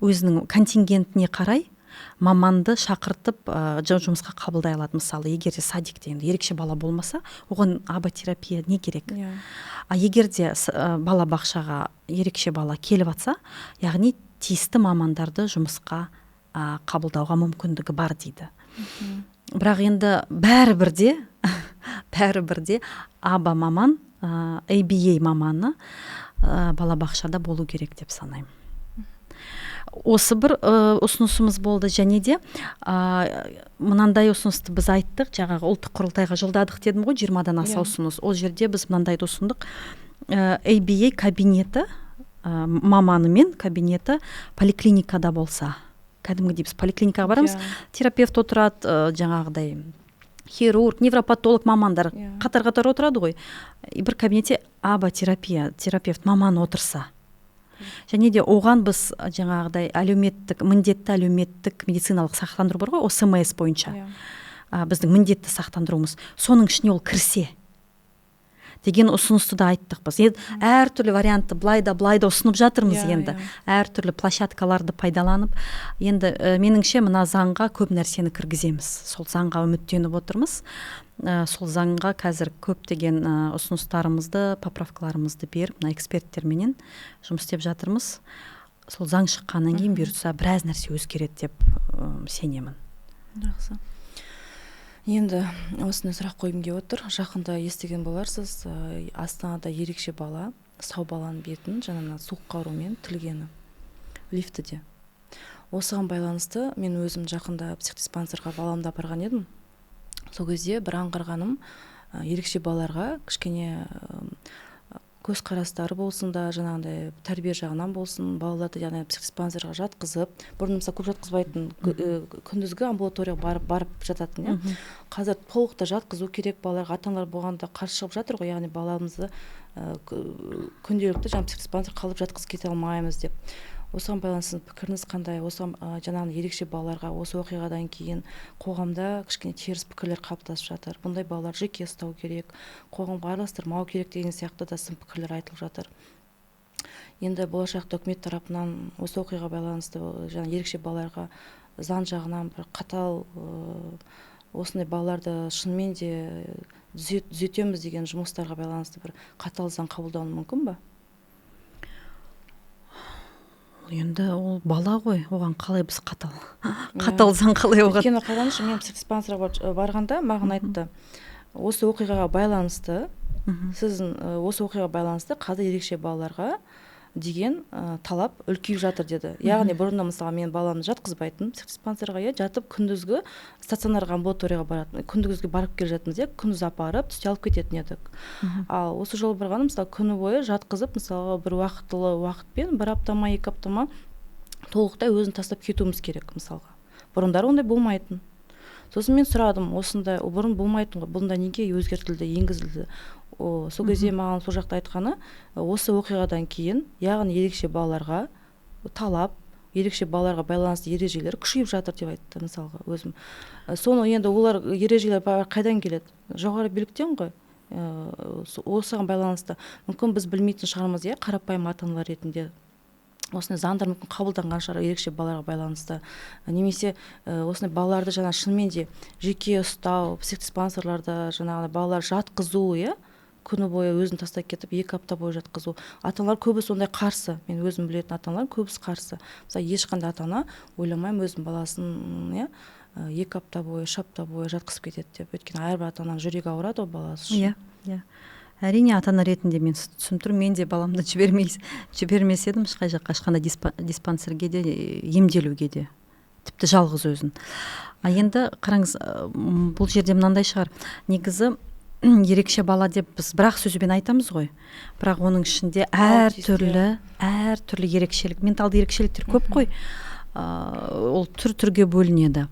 өзінің контингентіне қарай маманды шақыртып жұмысқа қабылдай алады. Мысалы, егер де садикте енді ерекше бала болмаса, оған аба-терапия не керек? А егер де балабақшаға ерекше бала келіп жатса, яғни тиісті мамандарды жұмысқа қабылдауға мүмкіндігі бар дейді. Бірақ енді бәрібір де аба маман, ABA маманы балабақшада болу керек деп санаймын. Осы бір ұсынысымыз болды. Және де мынандай ұсынысты біз айттық, жаңағы ұлттық құрылтайға жолдадық дедім ғой, 20-дан аса ұсыныс. Ол жерде біз мынандайды ұсындық. ABA кабинеті, маманымен кабинеті поликлиникада болса, кәдімгідей біз поликлиникаға барамыз, терапевт отырады, жаңағыдай хирург, невропатолог мамандар қатар-қатар отырады ғой. Бір кабинетте аба-терапия, терапевт маман отырса. Және де оған біз жаңағыдай әлеуметтік, міндетті әлеуметтік медициналық сақтандыру бар ғой, ОСМС бойынша. Біздің міндетті сақтандыруымыз. Соның ішіне ол кірсе деген ұсынысты да айттық біз. Енді әртүрлі вариантты былай да былай да ұсынып жатырмыз енді. Әртүрлі площадкаларды пайдаланып. Енді меніңше мына заңға көп нәрсені кіргіземіз. Сол заңға үміттеніп отырмыз. Сол заңға қазір көптеген ұсыныстарымызды, поправкаларымызды беріп, мына эксперттерменен жұмыс істеп жатырмыз. Сол заң шыққаннан кейін бұйыртса біраз нәрсе өзгереді деп сенемін. Жақсы. Енді осындай сұрақ қойғым келіп отыр. Жақында естіген боларсыз, Астанада ерекше бала, сау баланың бетін жаңағы суық қарумен тілгені лифтіде. Осыған байланысты мен өзім жақында психдиспансерға баламды апарған едім. Сол кезде бір аңғарғаным, ерекше балаларға кішкене көзқарастары болсын да, жаңағындай тәрбие жағынан болсын, балаларды яғни психдиспансерға жатқызып, бұрын мысалы көп жатқызбайтын, күндізгі амбулаторияға барып жататын, иә. Қазір толықтай жатқызу керек балаларға, ата-аналар болғанда қарсы шығып жатыр ғой, яғни баламызды күнделікті жаңа психдиспансер қалып жатқызып кете алмаймыз деп. Осыған байланысты пікіріңіз қандай? Осыған, жаңағы ерекше балаларға осы оқиғадан кейін қоғамда кішкене теріс пікірлер қалыптасып жатыр. Бұндай балалар жеке ұстау керек, қоғамға араластырмау керек деген сияқты да сын пікірлер айтылып жатыр. Енді болашақта үкімет тарапынан осы оқиғаға байланысты жаңа ерекше балаларға заң жағынан бір қатал, осындай балаларды шынымен де түзетеміз деген жұмыстарға байланысты бір қатал заң қабылдауы мүмкін ба? Енді ол бала ғой, оған қалай біз қатал? Қатал заң қалай оған? Өйткені қараңызшы, мен психдиспансерға барғанда маған айтты, осы оқиғаға байланысты, сіздің, осы оқиғаға байланысты қазір ерекше балаларға деген талап үлкейіп жатыр деді. Яғни бұрында мысалы мен баламды жатқызбайтын психдиспансерға, иә, жатып күндізгі стационарға амбулаторияға баратын, күндізгі барып келе жатырмыз, иә, күндіз апарып түсте алып кететін едік. Ал осы жолы барғанда мысалы күні бойы жатқызып, мысалға бір уақытылы уақытпен бір апта ма, екі апта ма толықтай өзін тастап кетуіміз керек мысалға. Бұрындары ондай болмайтын. Сосын мен сұрадым, осындай бұрын болмайтын ғой, бұнда неге өзгертілді, енгізілді? Сол кезде маған сол жақта айтқаны, осы оқиғадан кейін, яғни ерекше балаларға талап, ерекше балаларға байланысты ережелер күшейіп жатыр деп айтты мысалға өзім. Соны енді олар ережелер қайдан келеді? Жоғары биліктен ғой. Осыған байланысты мүмкін біз білмейтін шығармыз, иә, қарапайым ата-аналар ретінде. Осындай заңдар мүмкін қабылданған шығар ерекше балаларға байланысты. Немесе осындай балаларды жаңа шынымен де жеке ұстау, психдиспансерларда жаңағыдай балалар жатқызу, иә, күні бойы өзін тастап кетіп, 2 апта бойы жатқызу. Ата-аналар көбі сондай қарсы. Мен өзім білетін ата-аналар көбісі қарсы. Мысалы, ешқандай ата-ана ойламаймын өзінің баласын, иә, 2 апта бойы, 3 апта бойы жатқызып кетеді деп. Өйткені әрбір ата ананың жүрегі ауырады ғой баласы үшін. Иә, әрине, ата ана ретінде мен сізді түсініп тұрмын. Мен де баламды жібермес едім ешқай жаққа, ешқандай диспансерге де, емделуге де, тіпті жалғыз өзін. А енді қараңыз, бұл жерде мынандай шығар: негізі ерекше бала деп біз бір ақ сөзбен айтамыз ғой, бірақ оның ішінде әртүрлі, әртүрлі ерекшелік, менталды ерекшеліктер көп қой. Ол түр түрге бөлінеді.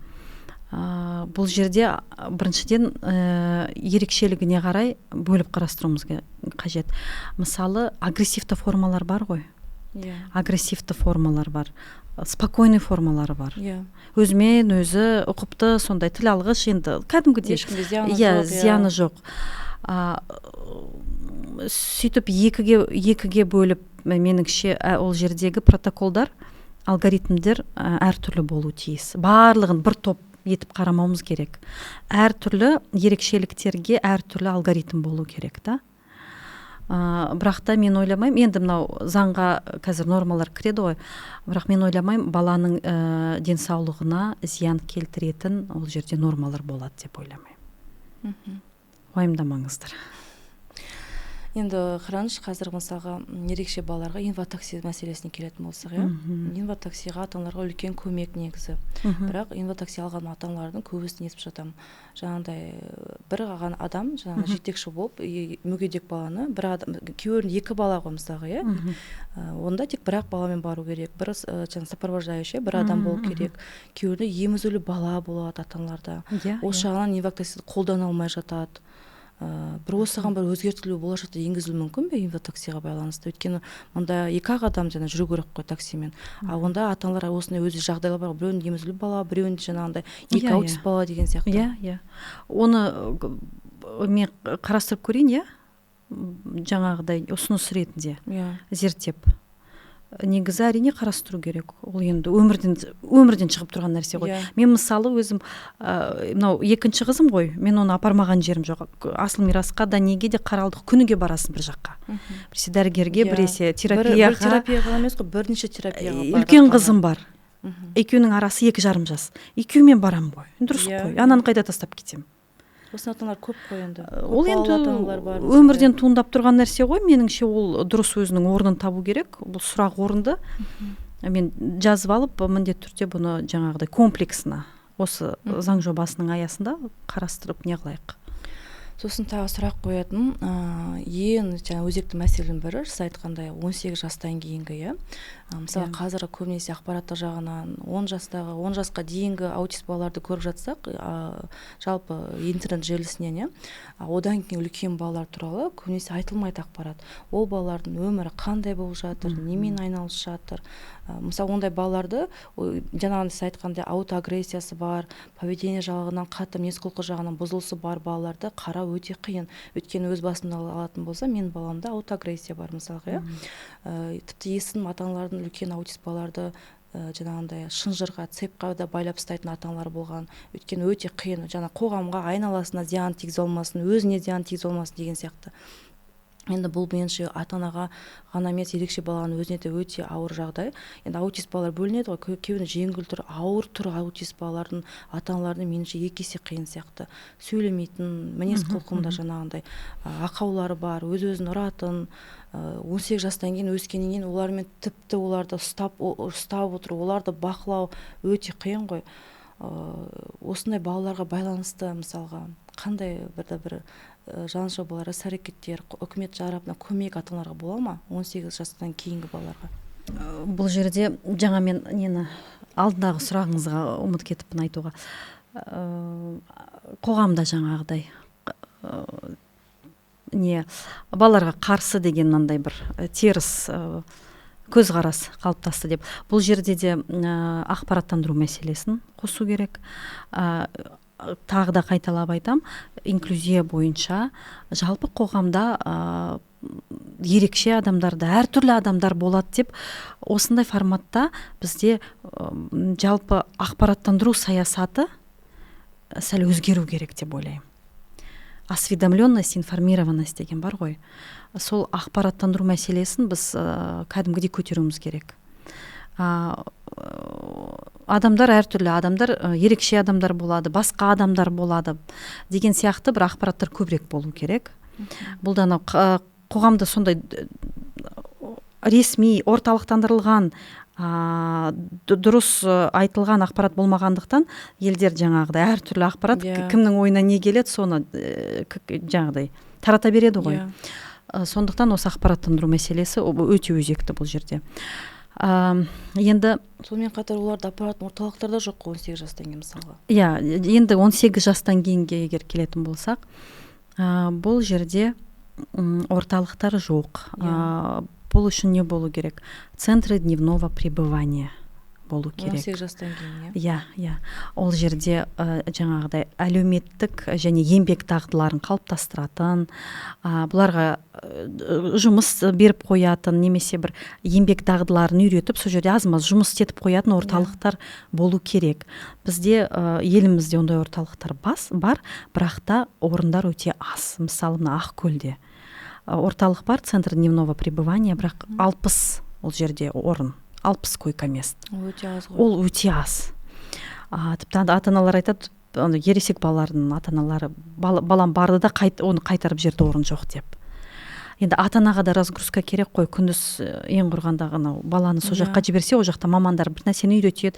Бұл жерде біріншіден, ерекшелігіне қарай бөліп қарастыруымыз қажет. Мысалы, агрессивті формалар бар ғой. Агрессивті формалар бар, спокойный формалары бар, өзімен өзі ұқыпты, сондай тіл алғыш, енді кәдімгідей. Ешкімге зияны Иә, жоқ, иә. зияны жоқ. Сөйтіп екіге бөліп, меніңше, ол жердегі протоколдар, алгоритмдер әртүрлі болуы тиіс. Барлығын бір топ етіп қарамауымыз керек. Әртүрлі ерекшеліктерге әртүрлі алгоритм болу керек та. Бірақ та мен ойламаймын, енді мынау заңға қазір нормалар кіреді ғой, бірақ мен ойламаймын, баланың денсаулығына зиян келтіретін ол жерде нормалар болады деп ойламаймын. Уайымдамаңыздар. Енді қараңызшы, қазір мысалға, ерекше балаларға инватакси мәселесіне келетін болсақ, иә, инватаксиға ата аналарға үлкен көмек негізі. Бірақ инватакси алған ата аналардың көбісін естіп жатамын, жаңағыдай бір ғана адам жаңағы жетекші болып, мүгедек баланы бір адам, кейбіреуінде екі бала ғой мысалға, иә. Онда тек бір ақ баламен бару керек, бір жаңағы сопровождающий бір адам болу керек. Кейбіреуінде емізулі бала болады ата аналарда. Осы жағынан инватаксиді қолдана алмай жатады. Бір осыған бір өзгертілу болашақта енгізілуі мүмкін бе инватаксиға байланысты? Өйткені мұнда екі ақ адам жаңа жүру керек қой таксимен, а онда ата аналар осындай өзі жағдайлар бар ғой: біреуінде емізулі бала, біреуінде жаңағындай екі аутист бала деген сияқты. Иә, оны мен қарастырып көрейін, иә, жаңағыдай ұсыныс ретінде зерттеп. Негізі, әрине, қарастыру керек. Ол енді өмірден шығып тұрған нәрсе ғой. Мен, мысалы, өзім, мынау екінші қызым ғой, мен оны апармаған жерім жоқ. Асыл мирасқа да, неге де қаралдық. Күніге барасың бір жаққа, біресе дәрігерге, біресе Бір терапияға. терапияға емес қой, бірнеше терапияға барады Үлкен ата-ана. қызым бар, екеуінің арасы 2,5 жас, екеуімен барамын ғой, дұрыс қой, ананы қайда тастап кетемін? Осындай ата аналар көп қой енді. Ол Көп енді балалы ата аналар бар мысалы. өмірден туындап тұрған нәрсе ғой. Меніңше, ол дұрыс, өзінің орнын табу керек. Бұл сұрақ орынды. Мен жазып алып, міндетті түрде бұны жаңағыдай комплексно осы заң жобасының аясында қарастырып не қылайық. Сосын тағы сұрақ қоятыным, ең жаңа өзекті мәселенің бірі, сіз айтқандай, 18 жастан кейінгі, иә. Мысалы, қазір көбінесе ақпараттық жағынан 10 жастағы, 10 жасқа дейінгі аутист балаларды көріп жатсақ, жалпы интернет желісінен, иә. Одан кейін үлкен балалар туралы көбінесе айтылмайды ақпарат. Ол балалардың өмірі қандай болып жатыр, немен айналысып жатыр? Мысалы, ондай балаларды, жаңағы сіз айтқандай, аутоагрессиясы бар, поведение жағынан қатты, мінез құлқы жағынан бұзылысы бар балаларды қарау өте қиын. Өйткені өз басымды алатын болсам, менің баламда аутоагрессия бар мысалға, иә. Тіпті естідім, ата аналардың үлкен аутист балаларды жаңағындай шынжырға, цепь қа да байлап тастайтын ата аналар болған. Өйткені өте қиын, жаңа қоғамға, айналасына зиян тигізе алмасын, өзіне зиян тигізе алмасын деген сияқты. Енді бұл, меніңше, ата анаға ғана емес, ерекше баланың өзіне де өте ауыр жағдай. Енді аутист балалар бөлінеді ғой, кейбіреуінде жеңіл түрі, ауыр түрі. Аутист балалардың ата аналарына, меніңше, екі есе қиын сияқты. Сөйлемейтін, мінез құлқында жаңағындай ақаулары бар, өз өзін ұратын, 18 жастан кейін, өскеннен кейін олармен тіпті оларды ұстап отыру, оларды бақылау өте қиын ғой. Осындай балаларға байланысты, мысалға, қандай бір де бір заң жобалар, іс әрекеттер, үкімет тарапынан көмек ата аналарға бола ма 18 жастан кейінгі балаларға? Бұл жерде жаңа мен нені, алдындағы сұрағыңызға ұмытып кетіппін айтуға. Қоғамда жаңағыдай не, балаларға қарсы деген мынандай бір теріс көзқарас қалыптасты деп. Бұл жерде де ақпараттандыру мәселесін қосу керек. Тағы да қайталап айтам, инклюзия бойынша жалпы қоғамда ерекше адамдарды, әртүрлі адамдар болады деп, осындай форматта бізде жалпы ақпараттандыру саясаты сәл өзгеру керек деп ойлаймын. Осведомленность, информированность деген бар ғой, сол ақпараттандыру мәселесін біз кәдімгідей көтеруіміз керек. Адамдар әртүрлі адамдар, ерекше адамдар болады, басқа адамдар болады деген сияқты бір ақпараттар көбірек болу керек. Бұл да анау қоғамда сондай ресми орталықтандырылған, дұрыс айтылған ақпарат болмағандықтан, елдер жаңағыдай әртүрлі ақпарат, кімнің ойына не келеді, соны жаңағыдай тарата береді ғой. Сондықтан осы ақпараттандыру мәселесі өте өзекті бұл жерде. Енді Сонымен қатар оларды апаратын орталықтар да жоқ қой 18 жастан кейін, мысалға. Иә, енді 18 жастан кейінге егер келетін болсақ, бұл жерде орталықтар жоқ. Бұл үшін не болу керек? Центры дневного пребывания болу керек. 18 жастан кейін, иә? Иә, ол жерде жаңағыдай әлеуметтік және еңбек дағдыларын қалыптастыратын, бұларға жұмыс беріп қоятын немесе бір еңбек дағдыларын үйретіп, сол жерде аз маз жұмыс істетіп қоятын орталықтар болу керек. Бізде, елімізде ондай орталықтар бар, бірақ та орындар өте аз. Мысалы, мына Ақкөлде орталық бар, центр дневного пребывания, бірақ 60 ол жерде орын, 60 койко-мест. Ол өте аз ғой. Ол өте аз. Тіпті ата аналар айтады, ана ересек балалардың ата аналары: «Балам барды да, оны қайтарып жіберді, орын жоқ», — деп. Енді ата анаға да разгрузка керек қой. Күндіз, ең құрғанда, анау баланы сол жаққа жіберсе, ол жақта мамандар бір нәрсені үйретеді,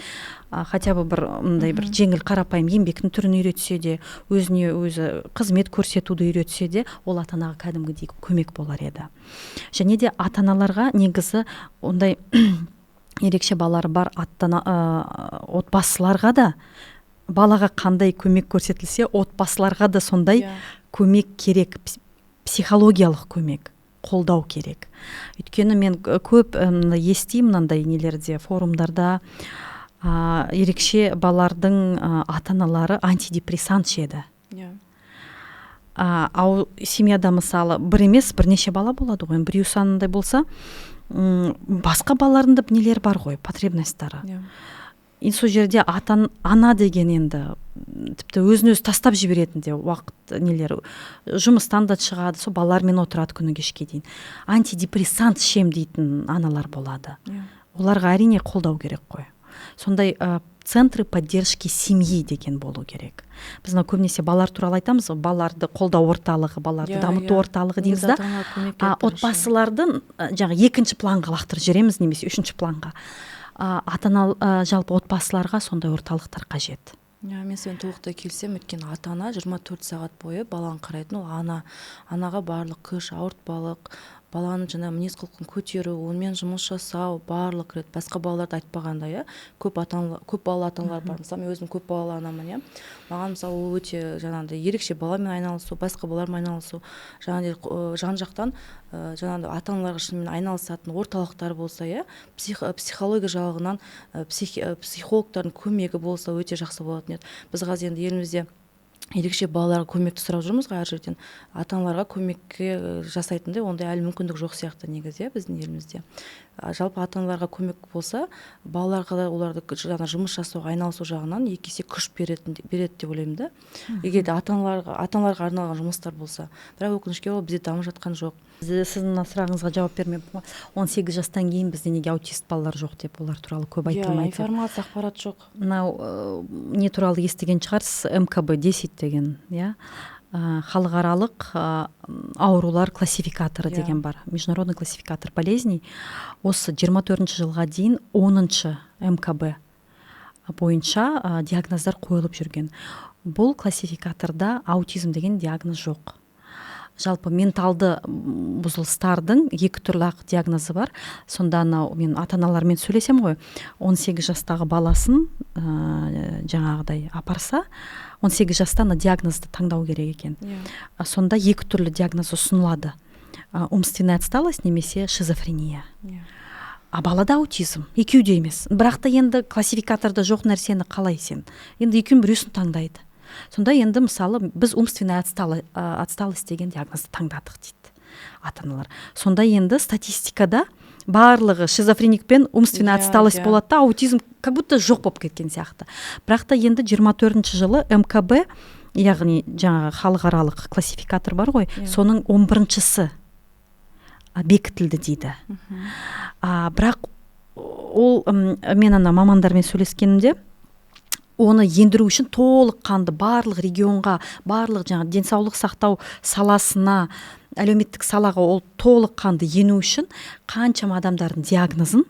хотя бы бір мындай бір жеңіл, қарапайым еңбектің түрін үйретсе де, өзіне өзі қызмет көрсетуді үйретсе де, ол ата анаға кәдімгідей көмек болар еді. Және де ата аналарға негізі ондай ерекше балалары бар ата ана, отбасыларға да, балаға қандай көмек көрсетілсе, отбасыларға да сондай көмек керек, психологиялық көмек, қолдау керек. Өйткені мен көп естимін мынандай нелерде, форумдарда, ерекше балалардың ата аналары антидепрессант ішеді. Ал семьяда, мысалы, бір емес, бірнеше бала болады ғой. Біреусі анандай болса, басқа балалардың да нелері бар ғой, потребность тары. И сол жерде ата ана деген енді тіпті өзін өзі тастап жіберетін де уақыт, нелері, жұмыстан да шығады, сол балалармен отырады күні кешке дейін. Антидепрессант ішемін дейтін аналар болады. Оларға, әрине, қолдау керек қой. Сондай центры поддержки семьи деген болу керек. Біз мынау көбінесе балалар туралы айтамыз ғой, балаларды қолдау орталығы, балаларды дамыту орталығы дейміз Негізі да, ата-анаға көмек а керек бірінші. отбасылардың жаңағы екінші планға лақтырып жібереміз немесе үшінші планға. Ата ана, жалпы отбасыларға сондай орталықтар қажет. Иә, мен сенімен толықтай келісемін, өйткені ата ана 24 сағат бойы баланы қарайтын ол ана. Анаға барлық күш, ауыртпалық, баланың жаңа мінез құлқын көтеру, онымен жұмыс жасау барлық кіреді. Басқа балаларды айтпағанда, иә, көп ата, көп балалы ата аналар бар. Мысалы, мен өзім көп балалы анамын, иә. Маған, мысалы, ол өте жаңағыдай ерекше баламен айналысу, басқа балалармен айналысу, жаңағыдай жан жақтан, жаңағыдай ата аналарға шынымен айналысатын орталықтар болса, иә, психология жағынан психологтардың көмегі болса, өте жақсы болатын еді. Біз қазір енді елімізде ерекше балаларға көмекті сұрап жүрміз ғой әр жерден. Ата аналарға көмекке жасайтындай ондай әлі мүмкіндік жоқ сияқты негізі, иә, біздің елімізде. Жалпы ата аналарға көмек болса, балаларға да оларды жаңа жұмыс жасауға, айналысу жағынан екі есе күш береді деп ойлаймын да, егер де ата аналарға арналған жұмыстар болса. Бірақ, өкінішке орай, бізде дамып жатқан жоқ. Сіздің мына сұрағыңызға жауап бермеппін ғой, 18 жастан кейін бізде неге аутист балалар жоқ деп, олар туралы көп айтылмайды деп. Информация, ақпарат жоқ. Мынау не туралы естіген шығарсыз, МКБ 10 деген, иә, халықаралық аурулар классификаторы деген бар, международный классификатор болезней. Осы 24 жылға дейін 10-шы МКБ бойынша диагноздар қойылып жүрген. Бұл классификаторда аутизм деген диагноз жоқ. Жалпы менталды бұзылыстардың екі түрлі ақ диагнозы бар. Сонда анау мен ата аналармен сөйлесем ғой, 18 жастағы баласын жаңағыдай апарса, 18 жаста ана диагнозды таңдау керек екен. Сонда екі түрлі диагноз ұсынылады: умственная отсталость немесе шизофрения. А балада аутизм, екеуі де емес. Бірақ та енді классификаторда жоқ нәрсені қалай сен енді, екеуінің біреусін таңдайды. Сонда енді, мысалы, біз умственная отсталость деген диагнозды таңдадық дейді ата аналар. Сонда енді статистикада барлығы шизофреник пен умственная отсталость болады да, аутизм как будто жоқ болып кеткен сияқты. Бірақ та енді 24 жылы МКБ, яғни жаңағы халықаралық классификатор бар ғой, соның 11-шісі бекітілді дейді. Бірақ Ол мен ана мамандармен сөйлескенімде, оны ендіру үшін толыққанды барлық регионға, барлық жаңа денсаулық сақтау саласына, әлеуметтік салаға ол толыққанды ену үшін қаншама адамдардың диагнозын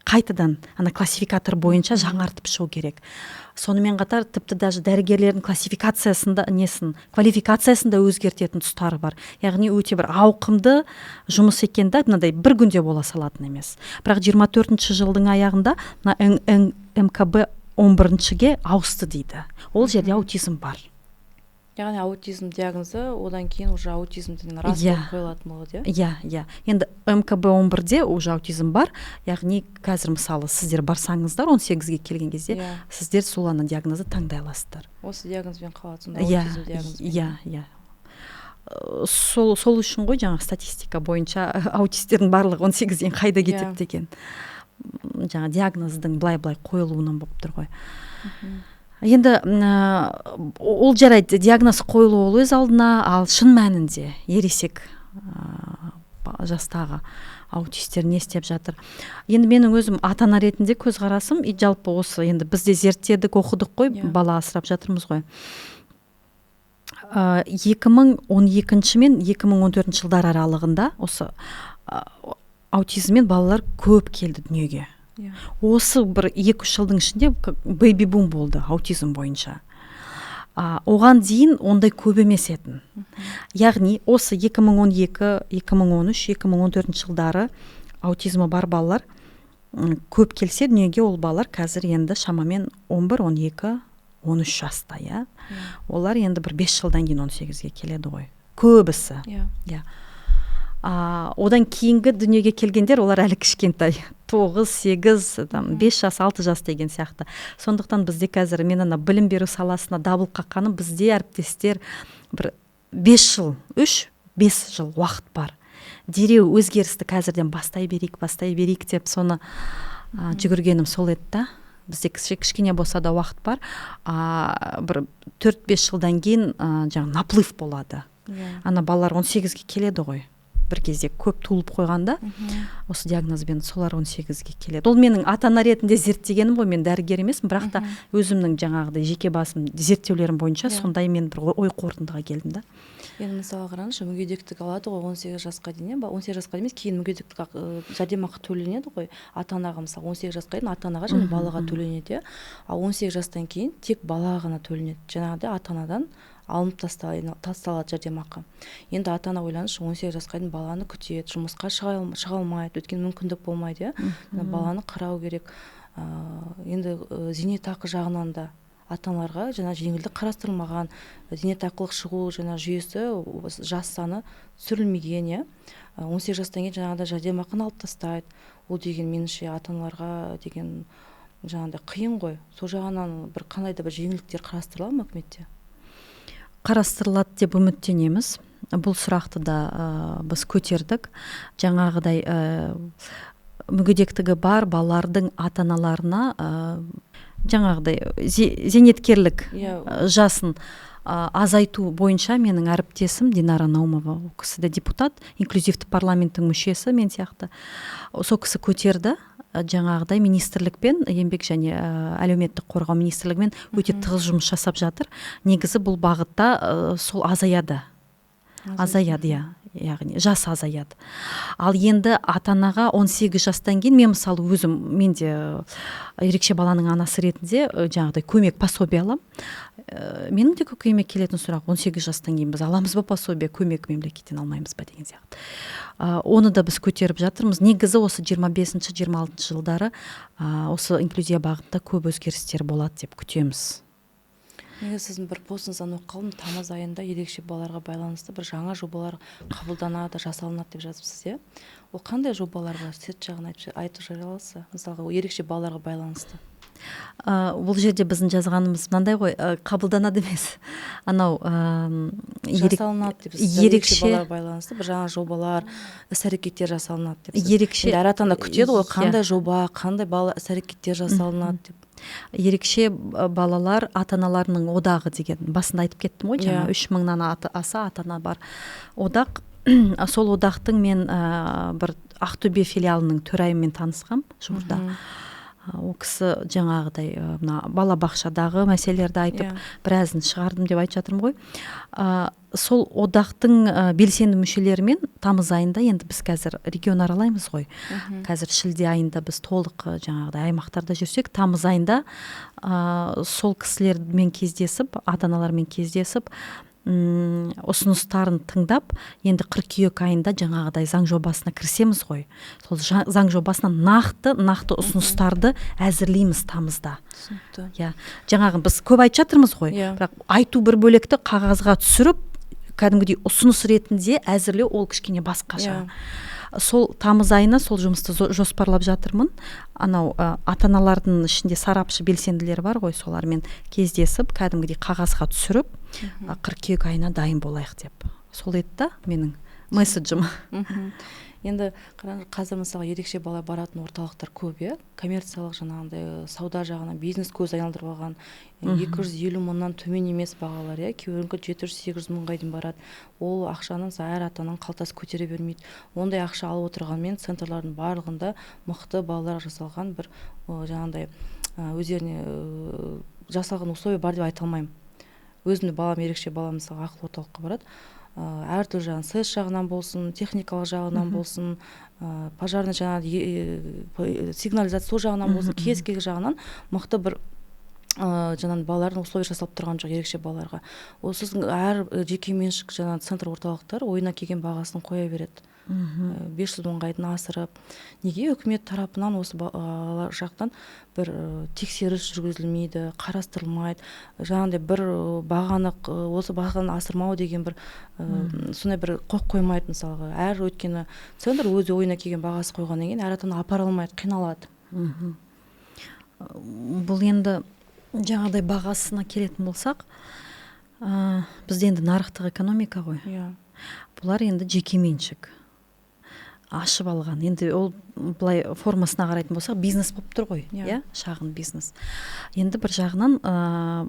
қайтадан ана классификатор бойынша жаңартып шығу керек. Сонымен қатар тіпті даже дәрігерлердің классификациясында, несін, квалификациясын да өзгертетін тұстары бар. Яғни өте бір ауқымды жұмыс екен да, мынандай бір күнде бола салатын емес. Бірақ 24 жылдың аяғында мына МКБ 11-шіге ауысты дейді, ол жерде аутизм бар. Яғни аутизм диагнозы одан кейін уже аутизм деген рас болып қойылатын болады, иә? Иә, енді МКБ 11-де уже аутизм бар. Яғни қазір, мысалы, сіздер барсаңыздар, 18-ге келген кезде сіздер сол ана диагнозды таңдай аласыздар. Осы диагнозбен қалады сонда? Аутизм диагнозымен. Иә, сол үшін ғой жаңағы статистика бойынша аутистердің барлығы 18-ден қайда кетеді деген, жаңа диагноздың былай былай қойылуынан болып тұр ғой. Енді ол жарайды, диагноз қойылу ол өз алдына, ал шын мәнінде ересек жастағы аутистер не істеп жатыр? Енді менің өзім ата ана ретінде көзқарасым, и жалпы осы енді біз де зерттедік, оқыдық қой, бала асырап жатырмыз ғой. 2012 мен 2014 жылдар аралығында осы аутизммен балалар көп келді дүниеге. Осы бір 2-3 жылдың ішінде бэби бум болды аутизм бойынша. Оған дейін ондай көп емес етін. Яғни осы 2012, 2013, 2014 жылдары аутизмі бар балалар көп келсе дүниеге, ол балалар қазір енді шамамен 11, 12, 13 жаста, иә. Олар енді бір 5 жылдан кейін 18-ге келеді ғой көбісі. Иә. Одан кейінгі дүниеге келгендер, олар әлі кішкентай, 9, 8, там, 5 жас, 6 жас деген сияқты. Сондықтан бізде қазір, мен ана білім беру саласына дабыл қаққаным, бізде, әріптестер, бір 5 жыл, 3-5 жыл уақыт бар, дереу өзгерісті қазірден бастай берейік, бастай берейік деп соны жүгіргенім сол еді да. Бізде кішкене болса да уақыт бар. Бір 4-5 жылдан кейін жаңа наплыв болады. Ана балалар 18-ге келеді ғой, бір кезде көп туылып қойғанда осы диагнозбен, солар 18-ге келеді. Ол менің ата ана ретінде зерттегенім ғой, мен дәрігер емеспін, бірақ та өзімнің жаңағыдай жеке басым зерттеулерім бойынша сондай мен бір ой қорытындыға келдім да. Енді мысалы қараңызшы, мүгедектік алады ғой 18 жасқа дейін, иә, 18 жасқа дейін емес, кейін мүгедектік жәрдемақы төленеді ғой ата анаға. Мысалы, 18 жасқа дейін ата анаға және балаға төленеді, иә. Ал 18 жастан кейін тек балаға ғана төленеді, жаңағыдай ата анадан алынып тасталады жәрдемақы. Енді ата ана, ойлаңызшы, 18 жасқа дейін баланы күтеді, жұмысқа шыға алмайды, өйткені мүмкіндік болмайды, иә, баланы қарау керек. Енді зейнетақы жағынан да ата аналарға жаңа жеңілдік қарастырылмаған, зейнетақылық шығу жаңа жүйесі, жас саны түсірілмеген, иә. 18 жастан кейін жаңағыдай жәрдемақыны алып тастайды. Ол деген меніңше ата аналарға деген жаңағыдай қиын ғой. Сол жағынан бір қандай да бір жеңілдіктер қарастырыла ма үкіметте? Қарастырылады деп үміттенеміз. Бұл сұрақты да біз көтердік. Жаңағыдай мүгедектігі бар балалардың ата аналарына жаңағыдай зейнеткерлік жасын азайту бойынша менің әріптесім Динара Наумова, ол кісі де депутат, инклюзивті парламенттің мүшесі мен сияқты, сол кісі көтерді. Жаңағыдай министрлікпен, Еңбек және әлеуметтік қорғау министрлігімен өте тығыз жұмыс жасап жатыр. Негізі бұл бағытта сол азаяды, азаяды, иә, яғни жас азаяды. Ал енді ата анаға 18 жастан кейін, мен мысалы өзім, мен де ерекше баланың анасы ретінде жаңағыдай көмек, пособие аламын. Менің де көкейіме келетін сұрақ: 18 жастан кейін біз аламыз ба пособие, көмек мемлекеттен, алмаймыз ба деген сияқты. Оны да біз көтеріп жатырмыз. Негізі осы 25-ші, 26 жылдары осы инклюзия бағытында көп өзгерістер болады деп күтеміз. Негізі сіздің бір постыңыздан оқып қалдым, тамыз айында ерекше балаларға байланысты бір жаңа жобалар қабылданады, жасалынады деп жазыпсыз, иә? Ол қандай жобалар бар? Сіз жағын айтып жібере аласыз ба? Мысалға, ол ерекше балаларға байланысты. Бұл жерде біздің жазғанымыз мынандай ғой, қабылданады емес. Анау, жасалынады деп сіз, ерекше балаларға байланысты бір жаңа жобалар, іс-әрекеттер жасалынады деп сіз. Ерекше Енді әр ата ана күтеді ғой, Иә. қандай жоба, қандай бала іс-әрекеттер жасалынады деп. Ерекше балалар ата-аналарының одағы деген басында айтып кеттім ғой, жаңа 3000-нан аса ата-ана бар одақ. Сол одақтың мен бір Ақтөбе филиалының төрайымымен танысқам жуырда. Ол кісі жаңағыдай мына балабақшадағы мәселелерді айтып, біразын шығардым деп айтып жатырмын ғой. Сол одақтың белсенді мүшелерімен тамыз айында, енді біз қазір регион аралаймыз ғой, қазір шілде айында біз толық жаңағыдай аймақтарда жүрсек, тамыз айында сол кісілермен кездесіп, ата-аналармен кездесіп, ұсыныстарын тыңдап, енді қыркүйек айында жаңағыдай заң жобасына кірісеміз ғой. Сол заң жобасына нақты ұсыныстарды әзірлейміз тамызда. Түсінікті. Иә, жаңағы біз көп айтып жатырмыз ғой, бірақ айту бір бөлекті қағазға түсіріп, кәдімгідей ұсыныс ретінде әзірлеу ол кішкене басқаша. Сол тамыз айына сол жұмысты жоспарлап жатырмын. Анау ата-аналардың ішінде сарапшы белсенділер бар ғой, солармен кездесіп, кәдімгідей қағазға түсіріп, қыркүйек айына дайын болайық деп. Сол еді да менің месседжім. Енді қазір мысалы ерекше бала баратын орталықтар көп, иә? Коммерциялық жаңағындай сауда жағынан бизнес көз айналдырып алған. 250 мыңнан төмен емес бағалар, иә? Кейбіреуінікі 700-800 мыңға дейін барады. Ол ақшаны әр ата-ананың қалтасы көтере бермейді. Ондай ақша алып отырғанмен центрлардың барлығында мықты балалар жасалған бір жаңағындай өздеріне жасалған условия бар деп айта алмаймын. Өзімде балам ерекше бала мысалы ақыл орталыққа барады. Әртүрлі жағынан, СЭС жағынан болсын, техникалық жағынан болсын, пожарный жаңағы сигнализация сол жағынан болсын, кез келген жағынан мықты бір жаңағы балалардың условия жасалып тұрған жоқ ерекше балаларға. Ол сосын әр жеке меншік жаңағы центр орталықтар ойына келген бағасын қоя береді. 500 мыңға дейін асырып. Неге үкімет тарапынан осы жақтан бір тексеріс жүргізілмейді, қарастырылмайды, жаңағыдай бір бағаны, осы бағаны асырмау деген бір сондай бір қойып қоймайды мысалға. Әр өйткені центр өз ойына келген бағасы қойғаннан кейін әр ата-ана апара алмайды, қиналады. Бұл енді жаңағыдай бағасына келетін болсақ, бізде енді нарықтық экономика ғой. Бұлар енді жекеменшік ашып алған. Енді ол былай формасына қарайтын болсақ, бизнес болып тұр ғой, иә, шағын бизнес. Енді бір жағынан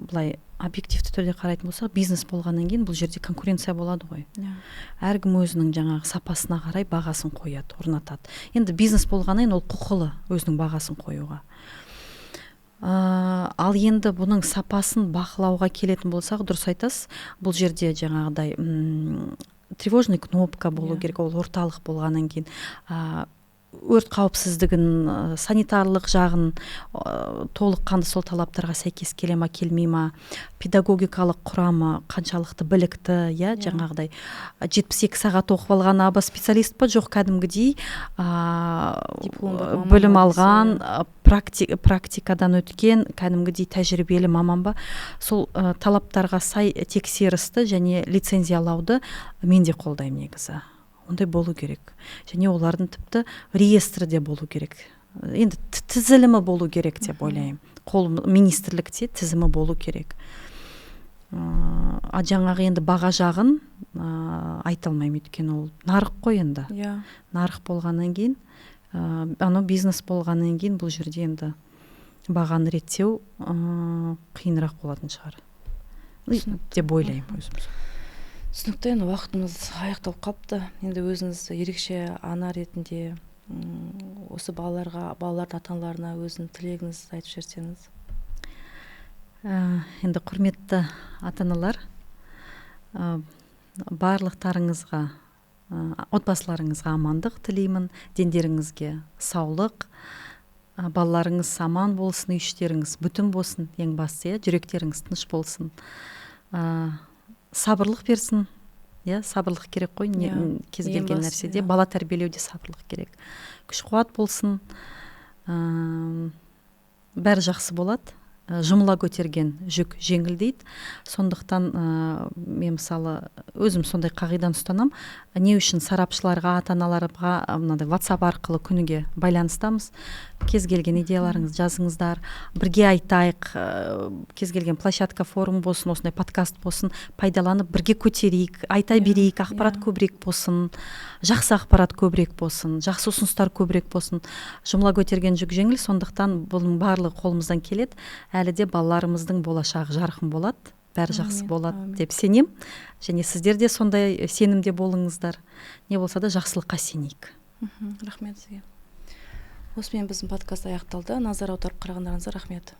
былай объективті түрде қарайтын болсақ, бизнес болғаннан кейін бұл жерде конкуренция болады ғой. Әркім өзінің жаңағы сапасына қарай бағасын қояды, орнатады. Енді бизнес болғаннан кейін ол құқылы өзінің бағасын қоюға. Ал енді бұның сапасын бақылауға келетін болсақ, дұрыс айтасыз, бұл жерде жаңағыдай тревожный кнопка болу керек, ол орталық болғаннан кейін өрт қауіпсіздігін, санитарлық жағын толыққанды сол талаптарға сәйкес келе ма, келмей ма, педагогикалық құрамы қаншалықты білікті, иә, жаңағыдай 72 сағат оқып алған аба специалист па, жоқ кәдімгідей білім алған, практикадан өткен кәдімгідей тәжірибелі маман ба, сол талаптарға сай тексерісті және лицензиялауды мен де қолдаймын негізі. Ондай болу керек. Және олардың тіпті реестрі де болу керек. Енді тізілімі болу керек деп ойлаймын. Қол министрлікте тізімі болу керек. А жаңағы енді баға жағын айта алмаймын, өйткені ол нарық қой енді. Нарық болғаннан кейін, анау бизнес болғаннан кейін бұл жерде енді бағаны реттеу қиынырақ болатын шығар деп ойлаймын өзім. Түсінікті, енді уақытымыз аяқталып қапты. Енді өзіңіз ерекше ана ретінде осы балаларға, балалардың ата-аналарына өзінің тілегіңізді айтып жіберсеңіз. Енді құрметті ата-аналар, барлықтарыңызға, отбасыларыңызға амандық тілеймін, дендеріңізге саулық, балаларыңыз аман болсын, үй іштеріңіз бүтін болсын, ең бастысы, жүректеріңіз тыныш болсын. Сабырлық берсін, иә, сабырлық керек қой, кез келген нәрседе, бала тәрбиелеуде сабырлық керек. Күш қуат болсын, бәрі жақсы болады. Жұмыла көтерген жүк жеңілдейді. Сондықтан мен мысалы өзім сондай қағиданы ұстанам. Не үшін сарапшыларға, ата-аналарға мынадай WhatsApp арқылы күніге байланыстамыз. Кез келген идеяларыңызды жазыңыздар, бірге айтайық, кез келген площадка, форум болсын, осындай подкаст болсын, пайдаланып бірге көтерейік, айта берейік, ақпарат көбірек болсын, жақсы ақпарат көбірек болсын, жақсы ұсыныстар көбірек болсын. Жұмыла көтерген жүк жеңіл, сондықтан бұның барлығы қолымыздан келеді. Әлі де балаларымыздың болашағы жарқын болады, бәрі жақсы болады деп сенем. Және сіздер де сондай сенімде болыңыздар. Не болса да жақсылыққа сенейік. Рахмет сізге. Осымен біздің подкаст аяқталды. Назар аударып қарағандарыңызға рахмет.